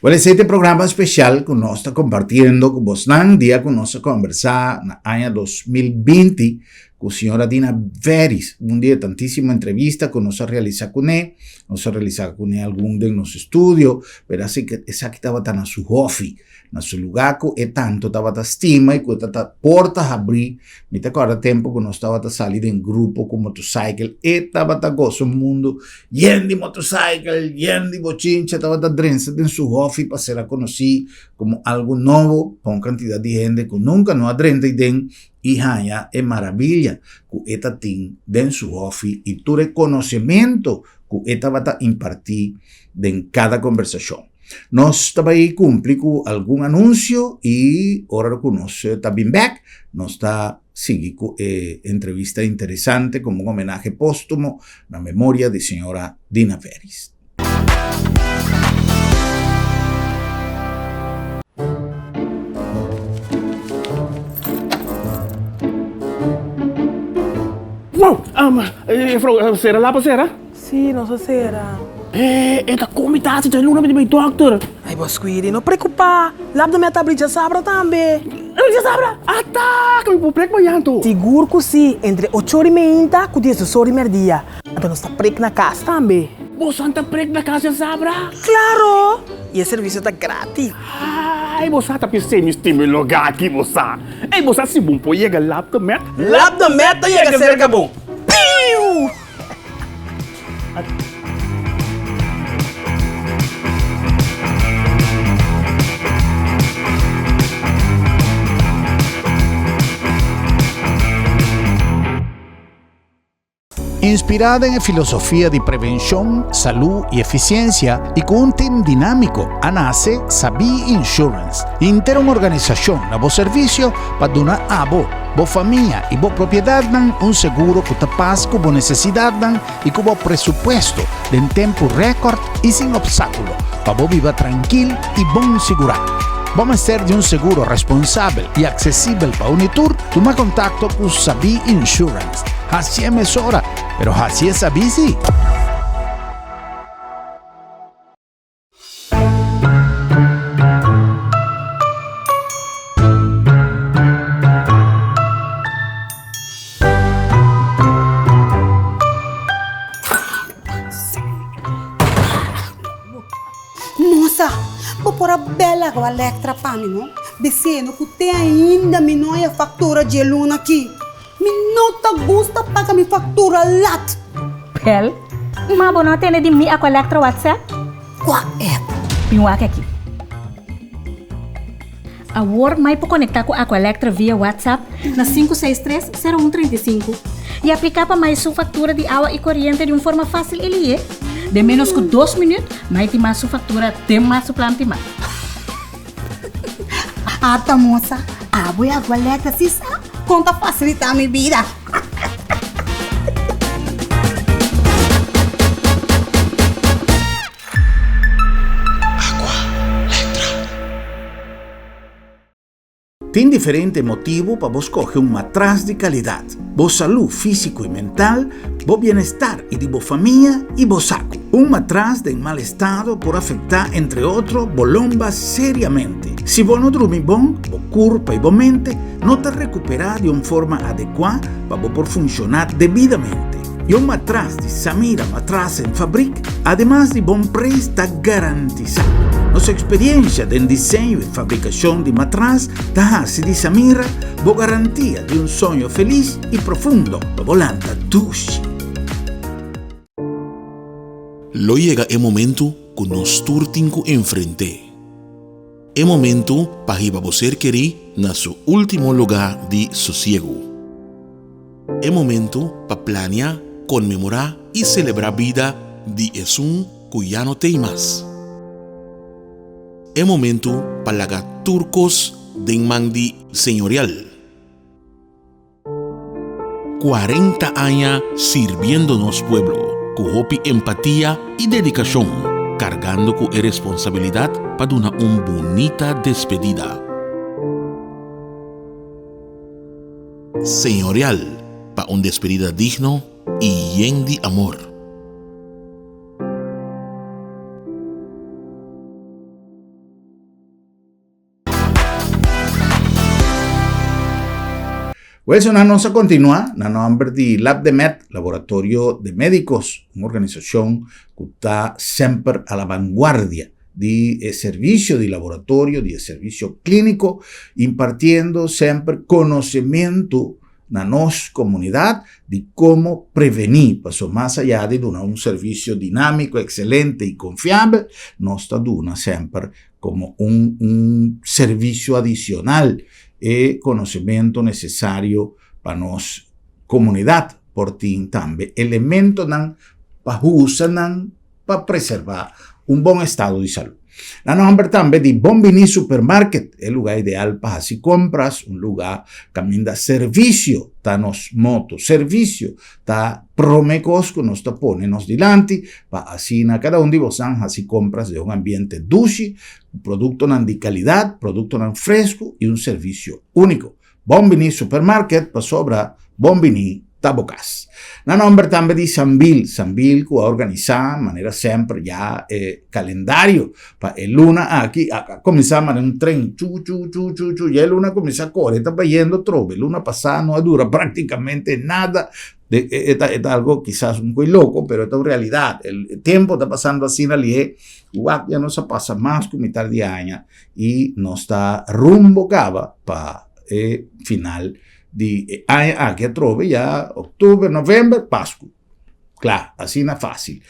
Well esei ta e programa special ku nos ta kompartiendo ku bosnan dia ku nos a kombersá na aña 2020. ku señora Dina Veris, un di e tantísimo entrevista ku nos a realisá kuné, nos a realisá kuné algun den nos estudio, pero así ke esaki tabata na su hòfi, na su lugá ku e tantu tabata stima i ku e ta porta habrí. Mi ta kòrda tempu ku nos tabata sali den grupo ku motorcycle, e tabata gosa un mundu yen di motorcycle, yen di bochincha, tabata drensa den su hòfi pa ser a konosí komo algu nobo pa un kantidat di hende ku nunka no a drenta ei den i haña e maravilia ku e ta tin den su hòfi i tur e konosementu ku e tabata impartí den kada kombersashon. Nos ta bai kumpli ku algun anunsio i ora ku nos ta bin bèk nos ta sigui ku e entrevista interesante komo un homenahe póstumo na memoria di señora Dina Veris. Wow! Um, juffrouw, sera lapa sera? Sí, nos a sera. Eh, e ta komi tasi dje luna mi di bai dokter. Ai, bo Squidi, no preokupá. Lap de mi a ta abri djasabra tambe. Djasabra? Ata! Ku mi por prek mañan anto? Sigur ku sí, entre ocho ora i meinta ku diesdos ora i merdia. Anto nos ta prek na kas tambe. Bosan ta prek na kas djasabra? Klaro! I e servisio ta gratis. Ai, bo sa ta p'esei mi stima e lugá aki, bo sa. Ei, bo sa si bon por yega Lap de Met? Lap de Met ta yega serka bo. Piu! Inspirá den e filosofia di prevenshon, salú i efisiensia i ku un tim dinámiko a nase Sabí Insurance, henter un organisashon na bo servisio pa duna abo, bo famia i bo propiedatnan un seguro ku ta pas ku bo nesesidatnan i ku bo presupuesto den tempu rèkòrt i sin opstákulo pa bo biba trankil i bon sigurá. Bo mester di un seguro responsabel i aksesibel pa uni tur? Tuma kontakto ku Sabí Insurance. Hacié mesora, pero hacié sabí sí. Mosa, bo por a bel awa Lectra pa mi, no? Biseno ku te ainda mi no haya faktura dje luna aki. Mi no ta gusta paga mi faktura lat. Bel, ma bo no a tende di mi Aqua Lectra WhatsApp? Kua app? Bin wak aki. Awor mai por konektá ku Aqua Lectra via WhatsApp na 563 0135 i apliká pa mai su faktura di awa i koriente di un forma fásil i lihé. Den ménos ku dos minüt mai tin mas su faktura den mas su plan timá. Ata mosa, abo e agua letra si sa kon ta fasilitá mi bida. Agua letra. Tin diferente motibu pa bo skohe un matras di kalidat, bo salú físiko i mental, bo bienestar i di bo famia i bo saku. Un matras den mal estado por afektá entre otro bo lomba seriamente. Si bo no drumi bon, bo kurpa i bo mente no ta rekuperá di un forma adekuá pa bo por funshoná debidamente. I un matras di Samira Matrasenfabriek, ademas di bon preis ta garantisá. Nos eksperiensha den diseño i fabrikashon di matras ta hasi di Samira bo garantia di un soño felis i profundo pa bo lanta dushi. Lo yega e momentu ku nos tur tin ku enfrent'é. E momentu pa hiba bo ser kerí na su último lugá di sosiegu. E momento pa plania, konmemorá i selebrá bida di esun ku ya no t'ei mas. E momento pa laga tur kos den man di Señorial. 40 aña sirbiendo nos pueblo ku hopi empatia i dedikashon, kargando ku e responsabilidat pa duna un bunita despedida. Señorial pa un despedida digno i yen di amor. Wilson, nos a kontinuá na nòmber di LabdeMed, Laboratorio de Médicos, un organisashon ku ta semper a la vanguardia di e servisio di laboratorio, di e servisio klíniko, impartiendo semper konosementu na nos komunidat di komo prevení, paso mas ayá di duna un servisio dinámiko, ekselente i konfiabel, nos ta duna semper komo un un servisio adisional e konosementu nesesario pa nos komunidat por tin tambe elementonan pa usa nan pa preservá un bon estado di salú. Na nòmber tambe di Bon Biní Supermarket, e lugá ideal pa hasi kompras, un lugá kaminda servisio ta nos moto, servisio ta promé kos ku nos ta pone nos dilanti pa asina kada un di bosan hasi kompras den un ambiente dushi, ku produktonan di kalidat, produktonan fresku i un servisio úniko. Bon Biní Supermarket pasobra Bon Biní ta bo kas. Na nòmber tambe di Sambil, Sambil ku a organisá manera semper ya e kalendario pa e luna aki a kuminsá manera un tren chu chu chu chu chu ya e luna a kuminsá kore ta bayendo trobe. Luna pasá no a dura práktikamente nada e ta e ta algo kisas un koi loko pero e ta un realidat e tempu ta pasando asina lihé wak ya nos a pasa mas ku mitar di aña i nos ta rumbo kaba pa e final di e aña aki atrobe ya oktober, november, pasku. Kla, asina fásil.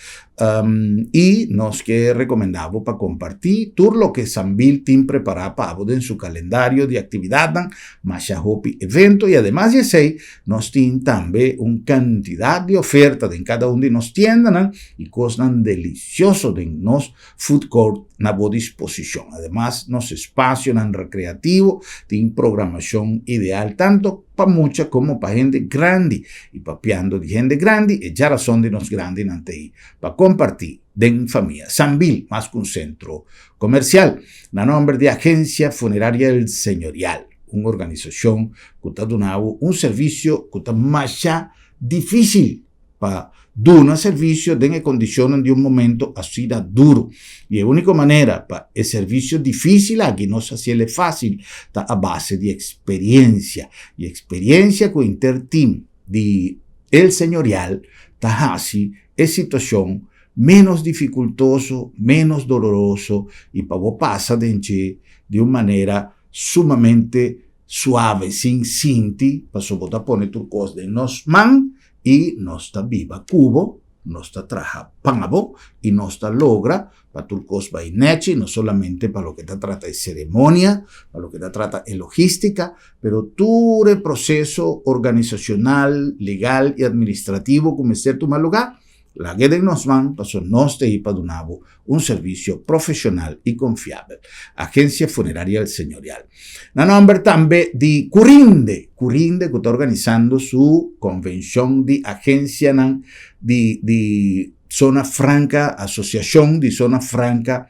I nos ke rekomendá bo pa kompartí tur loke Sambil tin prepará pa bo den su kalendario di aktividatnan, masha hopi evento i ademas di esei nos tin tambe un kantidat di oferta den kada un di nos tiendanan i kosnan delisioso den nos food court na bo disposishon. Ademas, nos espasionan rekreativo tin programashon ideal tanto pa mucha komo pa hende grandi. I papiando di hende grandi, e djarason di nos grandinan ta ei pa kompartí den famia. Sambil, mas ku un sentro komersial. Na nòmber di Agensia Funeraria El Señorial, un organisashon ku ta duna bo un servisio ku ta masha difísil pa duna servisio den e kondishonnan di un momento asina duru. I e úniko manera pa e servisio difísil aki nos hasiel e fásil ta a base di eksperiensia. I eksperiensia ku inter tim di El Señorial ta hasi e situashon ménos difikultoso, ménos doloroso i pa bo pasa den dje di un manera sumamente suave sin sinti pasobra bo ta pone tur kos den nos man i nos ta biba ku bo, nos ta traha pa bo i nos ta logra pa tur kos bai nèchi, no solamente pa loke ta trata e seremonia, pa loke ta trata e logístika, pero tur e proseso organisashonal, legal i administrativo ku mester tuma lugá. Lag'é den nos man pasobra nos ta ei pa duna bo un servisio profeshonal i konfiabel. Agensia Funeraria El Señorial. Na nòmber tambe di Curinde, Curinde ku ta organisando su konvenshon di agensianan di di Zona Franka, Asosiashon di Zona Franka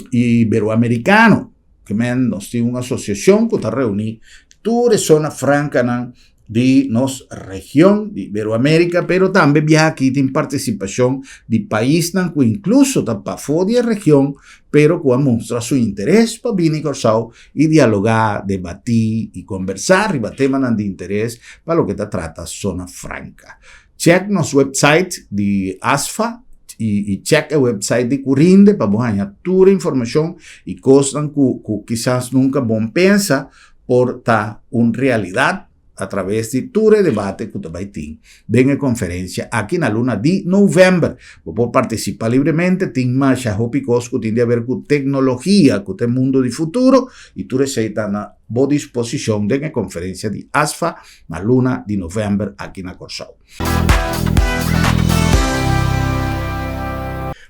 Iberoamerikano. Ke men nos tin un asosiashon ku ta reuní tur e zona frankanan di nos region di Iberoamérica, pero tambe biaha aki tin partisipashon di paisnan ku inkluso ta pafó di e region, pero ku a mustra su interes pa bini Kòrsou i dialogá, debatí i kombersá riba temanan di interes pa loke ta trata Zona Franka. Chèk nos website di ASFA i chèk e website di Curinde pa bo haña tur e informashon i kosnan ku kisas nunka bon pensa por ta un realidat a traves di tur e debate ku ta bai tin den e konferensia aki na luna di novèmber. Bo por partisipá libremente, tin masha hopi kos ku tin di haber ku teknologia ku ta e mundu di futuro i tur esei ta na bo disposishon den e konferensia di ASFA na luna di novèmber aki na Kòrsou.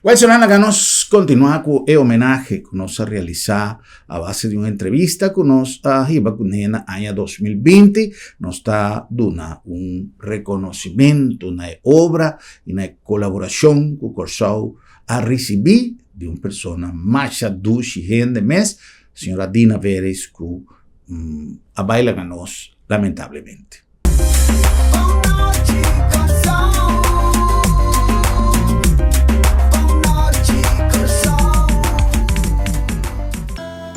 Well, Solana, laga nos kontinuá ku e homenahe ku nos a realisá a base di un entrevista ku nos a hiba kuné na aña 2020. Nos ta duna un rekonosimentu na e obra i na e kolaborashon ku Kòrsou a risibí di un persona masha dushi hende mes, señora Dina Veris, ku a bai laga nos lamentablemente.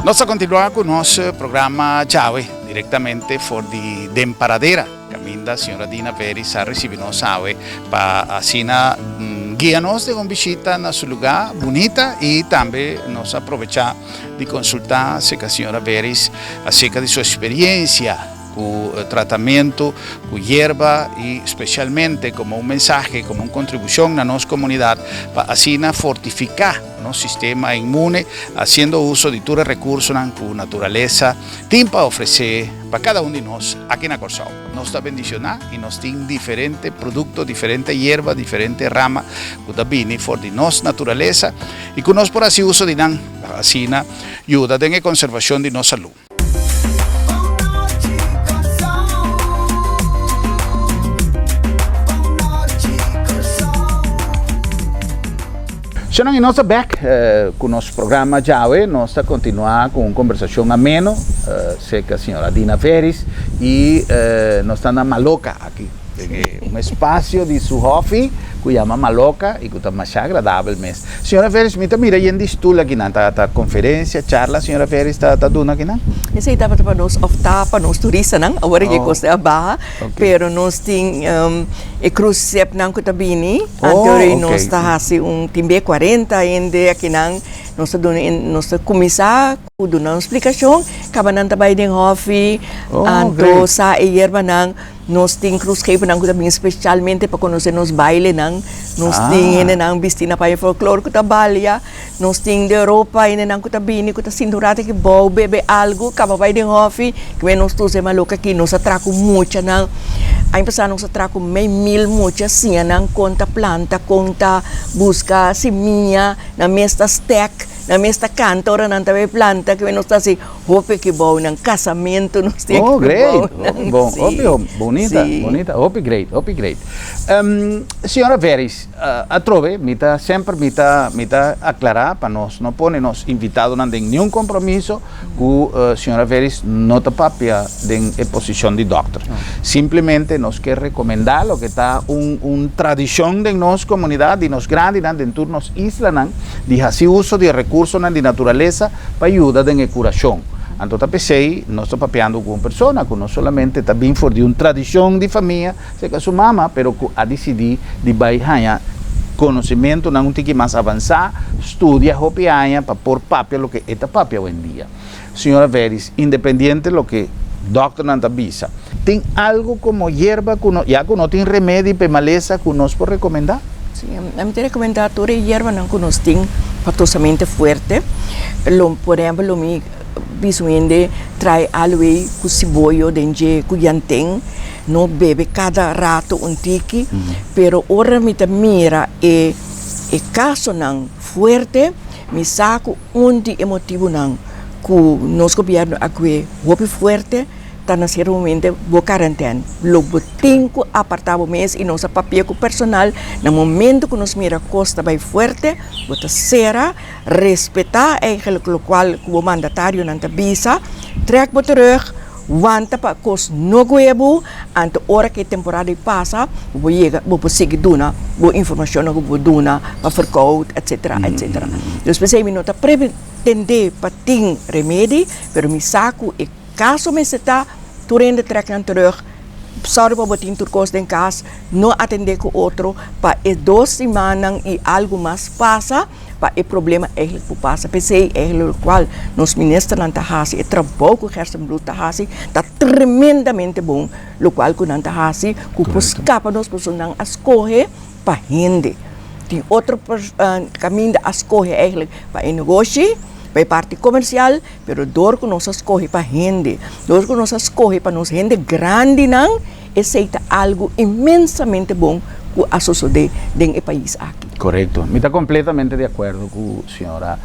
Nos ta kontinuá ku nos programa djawe direktamente for di Den Paradera, kaminda señora Dina Veris a risibi nos awe pa asina guia nos den un bishita na su lugá bunita i tambe nos a probechá di konsultá aserka señora Veris aserka di su eksperiencia ku tratamentu ku yerba i spesialmente komo un mensahe, komo un kontribushon na nos komunidat pa asina fortifiká nos sistema inmune hasiendo uso di tur e rekursonan ku naturalesa tin pa ofresé pa kada un di nos aki na Kòrsou. Nos ta bendishoná i nos tin diferente produkto, diferente yerba, diferente rama ku ta bini for di nos naturalesa i ku nos por hasi uso di nan pa asina yuda den e konservashon di nos salú. Shonnan i nos ta bek ku nos programa djawe. Nos ta kontinuá ku un kombersashon ameno serka señora Dina Veris i nos ta na Maloka aki den e un espasio di su hòfi ku yama Maloka i ku ta masha agradabel mes. Señora Veris, mi ta mira yen di stul akinan. Ta ta konferensia, charla señora Veris ta ta duna akinan? Esei tabata pa nos òf ta pa nos turistanan. Awor e kos ta baha. Pero nos tin e cruiseshipnan ku ta bini. Anto rei nos ta hasi un tin be kuarenta hende akinan. Nos ta duna nos ta kuminsá ku duna un splikashon. Kaba nan ta bai den hòfi. Anto sa e yerbanan. Nos tin cruisschepennan cu ta bin specialmente pa conoce nos bailenan. Nos tin hendenan bisti na paña folklor cu ta balia. Nos tin di Europa hendenan cu ta bini cu ta sinta un rato aki bou bebe algo, caba bai den hofi. Kimen nos tur se maloca aki, nos a traha cu muchanan. Aña pasa nos a traha cu mei mil mucha, siña nan con ta planta, con ta busca simia, nan mes ta stek, nan mes ta canta ora nan ta bay planta. Kimen nos ta haci. Hopi ki bou nan casamentu nos tin Oh, ki great. bou nan. Hopi bon, Sí, hopi bon. Bonita, sí. bonita. Hopi great, hopi great. Um, señora Veris, atrobe mi ta semper mi ta mi ta aclara pa nos no pone nos invitadonan den niun compromiso cu señora Veris no ta papia den e posicion di dokter. Simplemente nos ke recomenda loke ta un un tradicion den nos comunidad di nos grandinan den tur nos islanan di haci uso di e recursonan di naturalesa pa yuda den e kurashon. Anto ta p'esei nos ta papiando ku un persona ku no solamente ta bin for di un tradishon di famia serka su mama, pero ku a disidí di bai haña konosementunan un tiki mas avansá, studia hopi aña pa por papia loke e ta papia awendia. Señora Veris, independiente loke dòkternan ta bisa, tin algu komo yerba ku no, ya ku no tin remedi pa e malesa ku nos por rekomendá? Sí, mi ta rekomendá tur e yerbanan ku nos tin pa tosamente fuerte. Lo, por ehèmpel, lo mi bisa un hende trae aloe ku siboyo den dje ku yanten, no bebe kada rato un tiki, pero ora mi ta mira e e kasonan fuerte, mi sa ku un di e motibunan ku nos gobièrnu a kue hopi fuerte ta na sierto momento bo karantèn. Lo bo tin ku apartá bo mes i nos a papia ku personal na momento ku nos mira kos ta bai fuerte bo ta sera, respetá eigenlijk lokual ku bo mandatarionan ta bisa, trèk bo terug, wanta pa kos no goe bo, anto ora ku e temporada ei pasa bo por yega bo por sigui duna bo informashonnan ku bo por duna pa verkoud etsetera etsetera. Dus p'esei mi no ta pretendé pa tin remedi pero mi sa ku e Kaso mester ta, tur hende trek nan terug, sòru pa bo tin tur kos den kas, no atendé ku otro pa e dos simannan i algu mas pasa pa e problema eigentlik por pasa. P'esei eigentlik lokual nos ministernan ta hasi, e trabou ku Gerstenbluth ta hasi ta tremendamente bon, lokual ku nan ta hasi ku por skapa nos pasobra nan a skohe pa hende. Tin otro kaminda a skohe eigentlik pa e negoshi, pa e parti komersial, Pero dor ku nos a skohe pa hende, dor ku nos a skohe pa nos hende grandinan, esei ta algu inmensamente bon ku a sosodé den e pais aki. Korekto. Mi ta kompletamente di akuerdo ku señora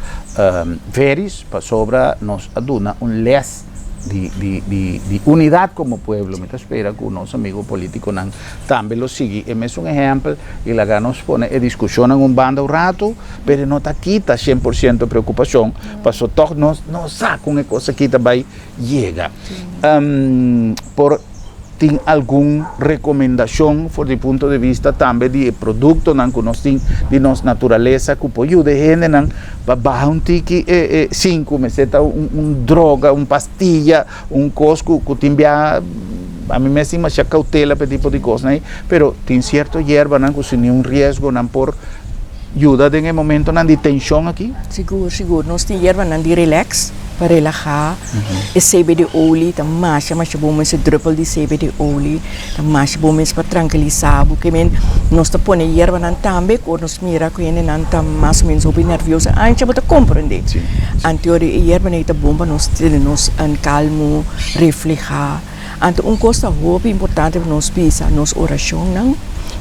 Veris pasobra nos a duna un lès di di di di unidat komo pueblo. Mi ta spera ku nos amigo politikonan tambe lo sigui e mesun ehèmpel i laga nos pone e diskushonnan un banda un ratu, pero e no ta kita 100% preokupashon. Paso tòg nos no sa kon e kos aki ta bai yega. Por Tin algun rekomendashon for di punto di vista tambe di e produktonan ku nos tin di nos naturalesa ku por yuda e hendenan pa baha un tiki e e sin ku mester ta un un droga, un pastilla, un kos ku ku tin bia ami mes tin masha koutela pa e tipo di kosnan ei, pero tin sierto yerbanan ku sin niun riesgo nan por yuda den e momentonan di tenshon aki. Sigur, sigur. Nos tin yerbanan di relax, pa relahá. E CBD olie ta masha, masha bon mes, e druppel di CBD olie ta masha bon mes pa trankilisá bo. Ke men nos ta pone yerbanan tambe ku ora nos mira ku hendenan ta mas o menos hopi nervioso, ancha bo ta komprendé. Anto e yerbanan ei ta bon pa nos tene nos kalmu, reflehá. Anto un kos ta hopi importante pa nos bisa, nos orashonnan,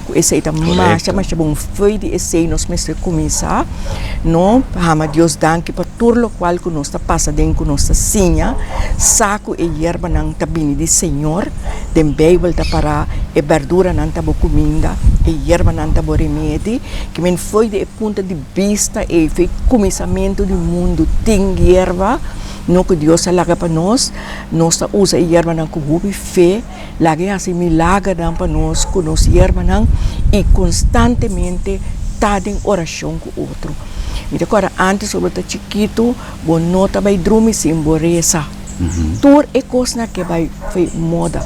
ku esei ta masha masha bon. Fo'i di esei nos mester kuminsá, no hama Dios danki pa tur lokual ku nos ta pasa den, ku nos ta siña, sa ku e yerbanan ta bini di Señor. Den Beibel ta pará, e bèrduranan ta bo kuminda, e yerbanan ta bo remedi. Ki men fo'i di e punto di bista ei, fo'i kuminsamentu di mundu tin yerba, no ku Dios a laga pa nos. Nos ta usa e yerbanan ku hopi fe, laga e hasi milagernan pa nos ku nos yerbanan i konstantemente ta den orashon ku otro. Mi ta kòrda ántes ora bo ta chikitu, bo no ta bai drumi sin bo resa. Tur e kosnan ke bai fo'i moda.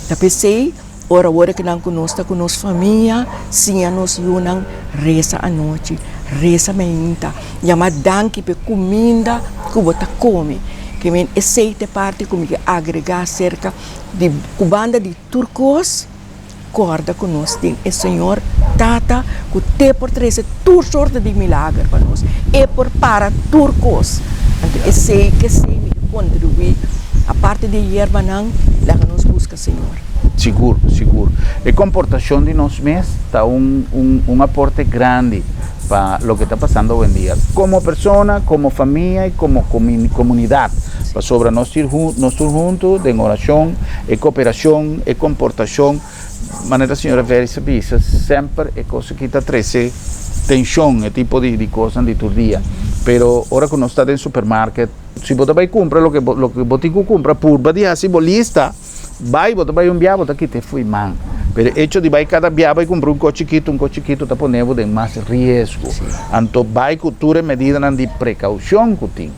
Ta p'esei. Ora worde ku nan ku nos ta ku nos famia, siña nos yunan resa anochi, resa mainta, yama danki pa e kuminda ku bo ta kome. Ke men esei ta e parti ku mi ke agregá aserka di ku banda di tur kos, kòrda ku nos tin e Señor Tata ku te por trese tur sorto di milager pa nos, e por para tur kos. Anto esei kesei mi ke kontribuí, aparte di e yerbanan, laga nos buska Señor. Sigur, sigur. E komportashon di nos mes ta un un un aporte grandi pa loke ta pasando awendia, komo persona, komo famia i komo komunidat. Pasobra nos tur nos tur huntu den orashon, e koperashon, e komportashon, manera señora Veris a bisa, semper e kos aki ta trese tenshon, e tipo di di kosnan di tur dia. Pero ora ku nos ta den supermarket, si bo ta bai kumpra loke bo loke bo tin ku kumpra, purba di hasi bo lista. Bai, bo ta bai un bia, bo ta kita e fo'i man. Pero e hecho di bai kada bia bai kumpra un kos chikitu, un kos chikitu ta pone bo den mas riesgo. Anto bai ku tur e medidanan di prekaushon ku tin.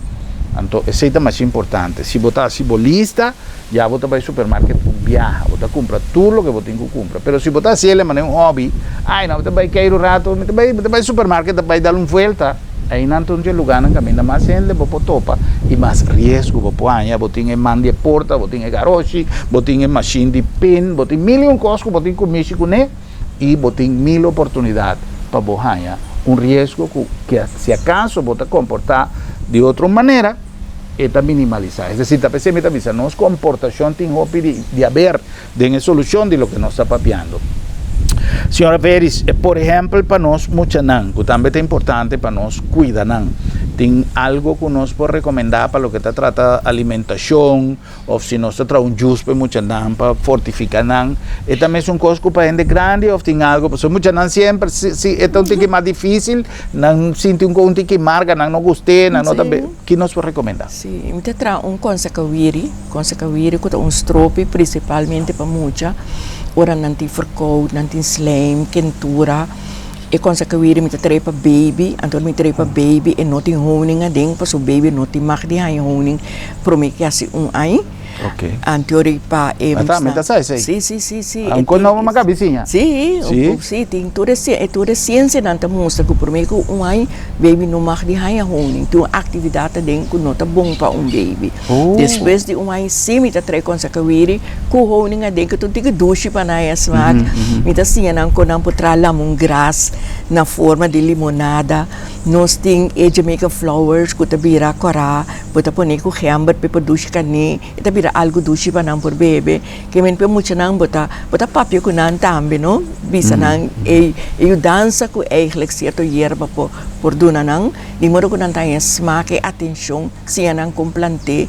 Anto esei ta mas importante. Si bo ta hasi bo lista, ya bo ta bai supermarket un biaha, bo ta kumpra tur loke bo tin ku kumpra. Pero si bo ta hasi el manera un hobby, ai no, mi ta bai keiru un rato, mi ta bai, mi ta bai supermarket ta bai dal un vuelta. Einan ta un dje lugánan kaminda mas hende bo por topa i mas riesgo bo por haña. Bo tin e man di e porta, bo tin e garoshi, bo tin e mashin di pin, bo tin mil i un kos ku bo tin ku mishi kuné i bo tin mil oportunidat pa bo haña un riesgo ku si akaso bo ta komportá di otro manera e ta minimalisá. Es desir, ta p'esei mi ta bisa nos komportashon tin hopi di haber den e solushon di loke nos ta papiando. Señora Veris, por ehèmpel pa nos muchanan, ku tambe ta importante pa nos kuida nan, tin algo ku nos por rekomendá pa loke ta trata alimentashon òf si nos ta traha un jus pa e muchanan pa fortifiká nan? E ta mesun kos ku pa hende grandi òf tin algo? Pasobra muchanan semper si si e ta un tiki mas difísil, nan sinti un un tiki marga, nan no gust'é, nan no ta be. Ki nos por rekomendá? Sí, mi ta traha un konsakawiri. Konsakawiri ku ta un stropi prinsipalmente pa mucha ora nan tin ferkoud, nan tin slijm, kentura. E konsakawiri mi ta trae pa baby, anto ora mi trae pa baby e no tin honing aden pasobra baby no tin mag di haña honing prome ke hasi un aña. Anto ora pa e. Ata, mi ta sa esei. Sí, sí, sí, sí. Un kos nobo mi a kabi siña. Sí, sí, tin tur e tur e siensianan ta mustra ku prome ku un aña baby no mag di haña honing. Tin un aktividat aden ku no ta bon pa un baby. Despues di un aña sí mi ta trae konsakawiri ku honing aden ku ta un tiki dushi pa nan haña smak. Mi ta siña nan kon nan por traha lamongras na forma di limonada. Nos tin e Jamaican flowers ku ta bira kòrá, bo ta pone ku gember p'e por dushi kané, e ta bira algu dushi pa nan por bebe. Ke men p'e muchanan bo ta bo ta papia ku nan tambe no, bisa nan e e yudansa ku eigentlik sierto yerba por por duna nan, di modo ku nan ta haña smak e atenshon, siña nan kon plant'é,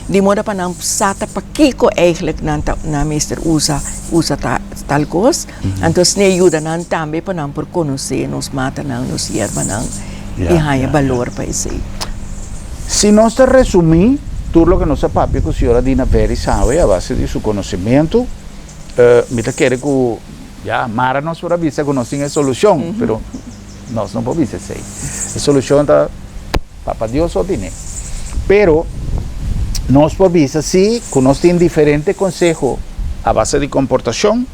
di modo pa nan sa ta pakiko eigentlik nan ta nan mester usa usa ta tal kos. Anto esne yuda nan tambe pa nan por konosé nos matanan, nos yerbanan i haña balor pa esei. Si nos ta resumí tur loke nos a papia ku señora Dina Veris awe a base di su konosementu, Mi ta kere ku ya mara nos por a bisa ku nos tin e solushon, pero nos no por bisa esei. E solushon ta Papa Dios so tine. Pero nos por bisa si ku nos tin diferente konseho a base di komportashon,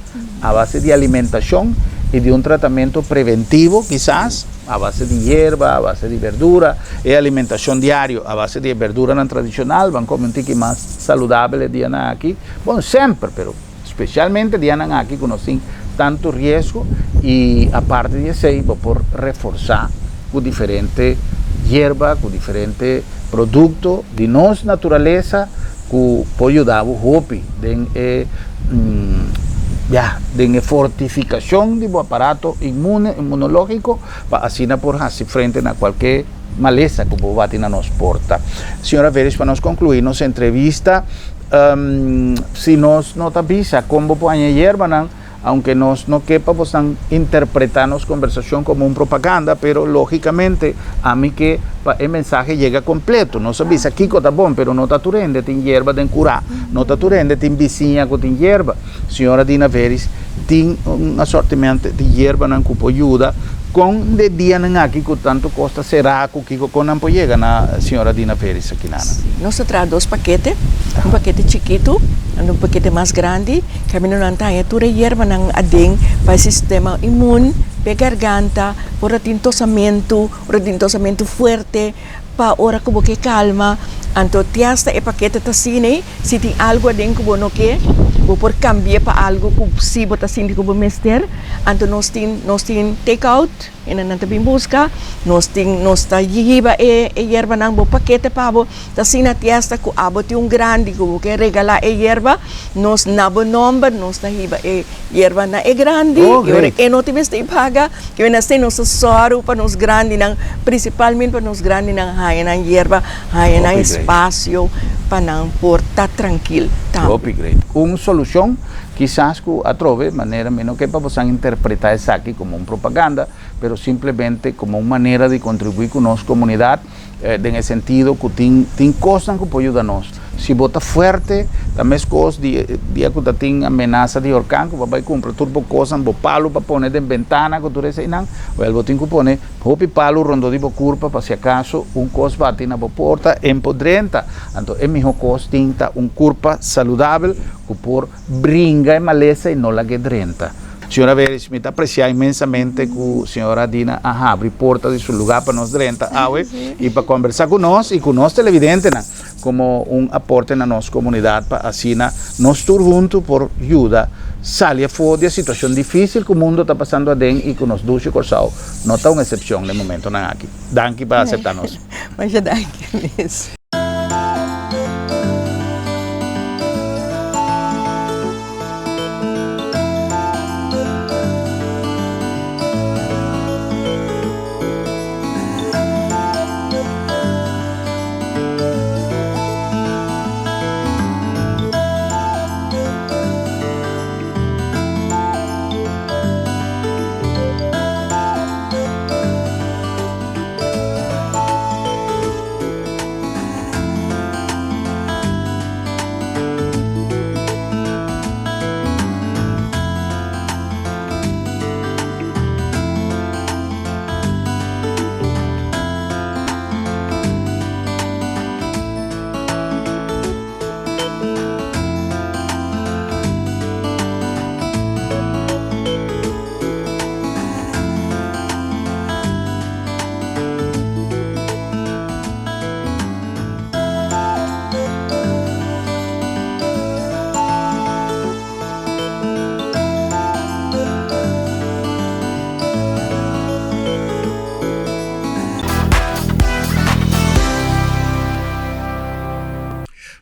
a base di alimentashon i di un tratamentu preventivo kisas a base di yerba, a base di berdura, e alimentashon diario a base di e berduranan tradishonal, ban kome un tiki mas saludabel e dianan aki. Bon, semper, pero specialmente dianan aki cu nos tin tanto riesgo y aparte di esey bo por reforza cu diferente yerba, cu diferente producto di nos naturaleza cu por yuda bo hopi den e ya, den e fortificacion di bo aparato inmune, inmunologico pa asina por haci frente na cualke malesa cu bo bati na nos porta. Señora Veris, pa nos conclui nos entrevista, Si nos no ta bisa kon bo por haña yerbanan, aunke nos no ke pa bosnan interpretá nos kombersashon komo un propaganda, pero lógikamente ami ke pa e mensahe yega kompleto. Nos a bisa kiko ta bon, pero no ta tur hende tin yerba den kurá, no ta tur hende tin bisiña ku tin yerba. Señora Dina Veris tin un asortiment di yerbanan ku por yuda. Kon de dianan aki ku tantu kos ta será ku kiko kon nan por yega na señora Dina Veris akinana? Nos ta traha dos pakete, un pakete chikitu anto un pakete mas grandi. Kaminda nan ta haña tur e yerbanan aden pa e sistema inmun, pa e garganta, ora tin tosamentu, ora tin tosamentu fuerte, pa ora ku bo ke kalma. Anto te asta e pakete ta asina ei, si tin algu aden ku bo no ke, bo por kambi'é pa algu ku si bo ta sinti ku bo mester. Anto nos tin nos tin take out, e nan ta bin buska, nos tin nos ta hiba e e yerbanan bo pakete pa bo, ta asina te asta ku abo tin un grandi ku bo ke regalá e yerba, nos na bo nòmber nos ta hiba e yerba na e grandi, Oh, i ora great. e no tin mester paga, ke men asina nos ta sòru pa nos grandinan, prinsipalmente pa nos grandinan haña nan yerba, haña nan Hopi great. espasio pa nan por ta trankil tambe. Hopi great. Un solushon kisas ku atrobe manera mi no ke pa bosan interpretá esaki komo un propaganda, pero simplemente komo un manera di kontribuí ku nos komunidat den e sentido ku tin tin kosnan ku por yuda nos. Si bo ta fuerte, ta meskos di dia ku ta tin amenasa di orkan ku bo a bai kumpra tur bo kosnan, bo palu pa pone den bentana ku tur eseinan, wèl bo tin ku pone hopi palu rondó di bo kurpa pa si akaso un kos bati na bo porta en por drenta. Anto e mihó kos tin ta un kurpa saludabel ku por bringa e malesa i no lag'é drenta. Señora Veris, mi ta apresiá inmensamente ku señora Dina a habri porta di su lugá pa nos drenta awe i pa kombersá ku nos i ku nos televidentenan komo un aporte na nos komunidat pa asina nos tur huntu por yuda sali afó di e situashon difísil ku mundo ta pasando aden i ku nos dushi Kòrsou no ta un eksepshon den momentonan aki. Danki pa aseptá nos. Masha danki mes.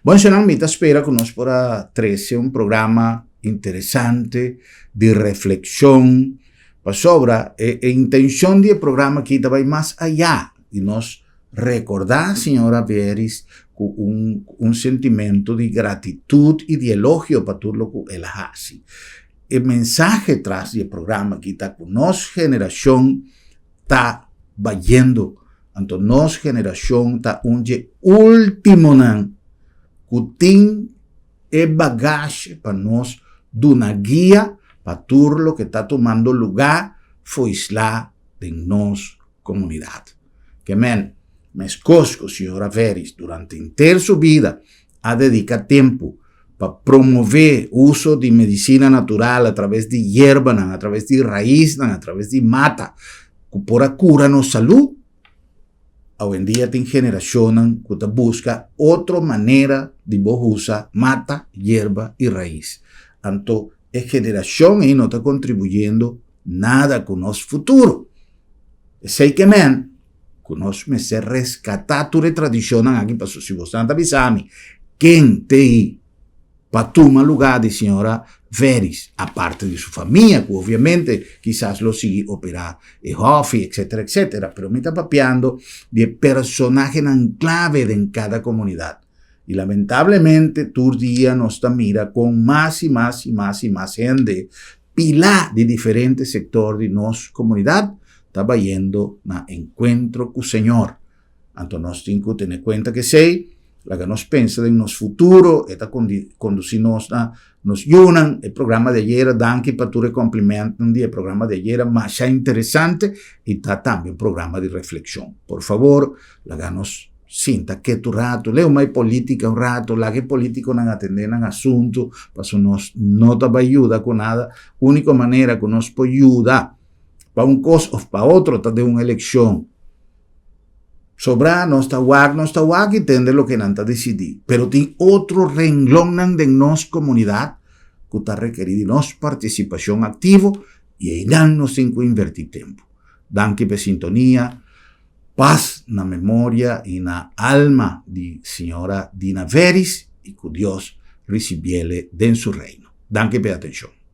Bon shonnan, mi ta spera ku nos por a trese un programa interesante di reflekshon pasobra e e intenshon di e programa aki ta bai mas ayá di nos rekordá señora Veris ku un un sentimento di gratitut i di elogio pa tur lo ku el a hasi. E mensahe tras di e programa aki ta ku nos generashon ta bayendo, anto nos generashon ta un dje ultimonan ku tin e bagashe pa nos. duna guia pa tur loke ta tumando lugá foislá den nos komunidat. Ke men, meskos ku señora Veris durante henter su bida a dediká tempu pa promové uso di medisina natural atraves di yerbanan, atraves di raisnan, atraves di mata ku por a kura nos salú, Awendia tin generashonnan ku ta buska otro manera di bo usa mata, yerba i rais. Anto e generashon ei no ta kontribuyendo nada ku nos futuro. Esei ke men ku nos mester reskatá tur e tradishonnan aki pasobra si boso ta bisa mi ken t'ei pa tuma lugá di señora Veris, aparte di su famia ku obviamente kisas lo sigui operá e hòfi etcetera etcetera, pero mi ta papiando di e personahenan klave den kada komunidat. I lamentablemente tur dia nos ta mira kon mas i mas i mas i mas hende pilá di diferente sektor di nos komunidat ta bayendo na enkuentro ku Señor. Anto nos tin ku tene kuenta ku esei, laga nos pensa den nos futuro, e ta kondusí nos na nos yunan. E programa di ayera, danki pa tur e komplimentnan di e programa di ayera, masha interesante i ta tambe un programa di reflekshon. Por fabor, laga nos sinta ketu ratu, leu mai polítika un ratu, laga e polítikonan atendé nan asuntu, pasobra nos no ta bai yuda ku nada. Úniko manera ku nos por yuda pa un kos òf pa otro ta den un elekshon. Sobrá nos ta wak, nos ta wak i tende loke nan ta disidí. Pero tin otro renglonnan den nos komunidat ku ta rekerí di nos partisipashon aktivo i einan nos tin ku invertí tempu. Danki pa e sintonia. Pas na memoria i na alma di señora Dina Veris i ku Dios risibiele den su reino. Danki pa e atenshon.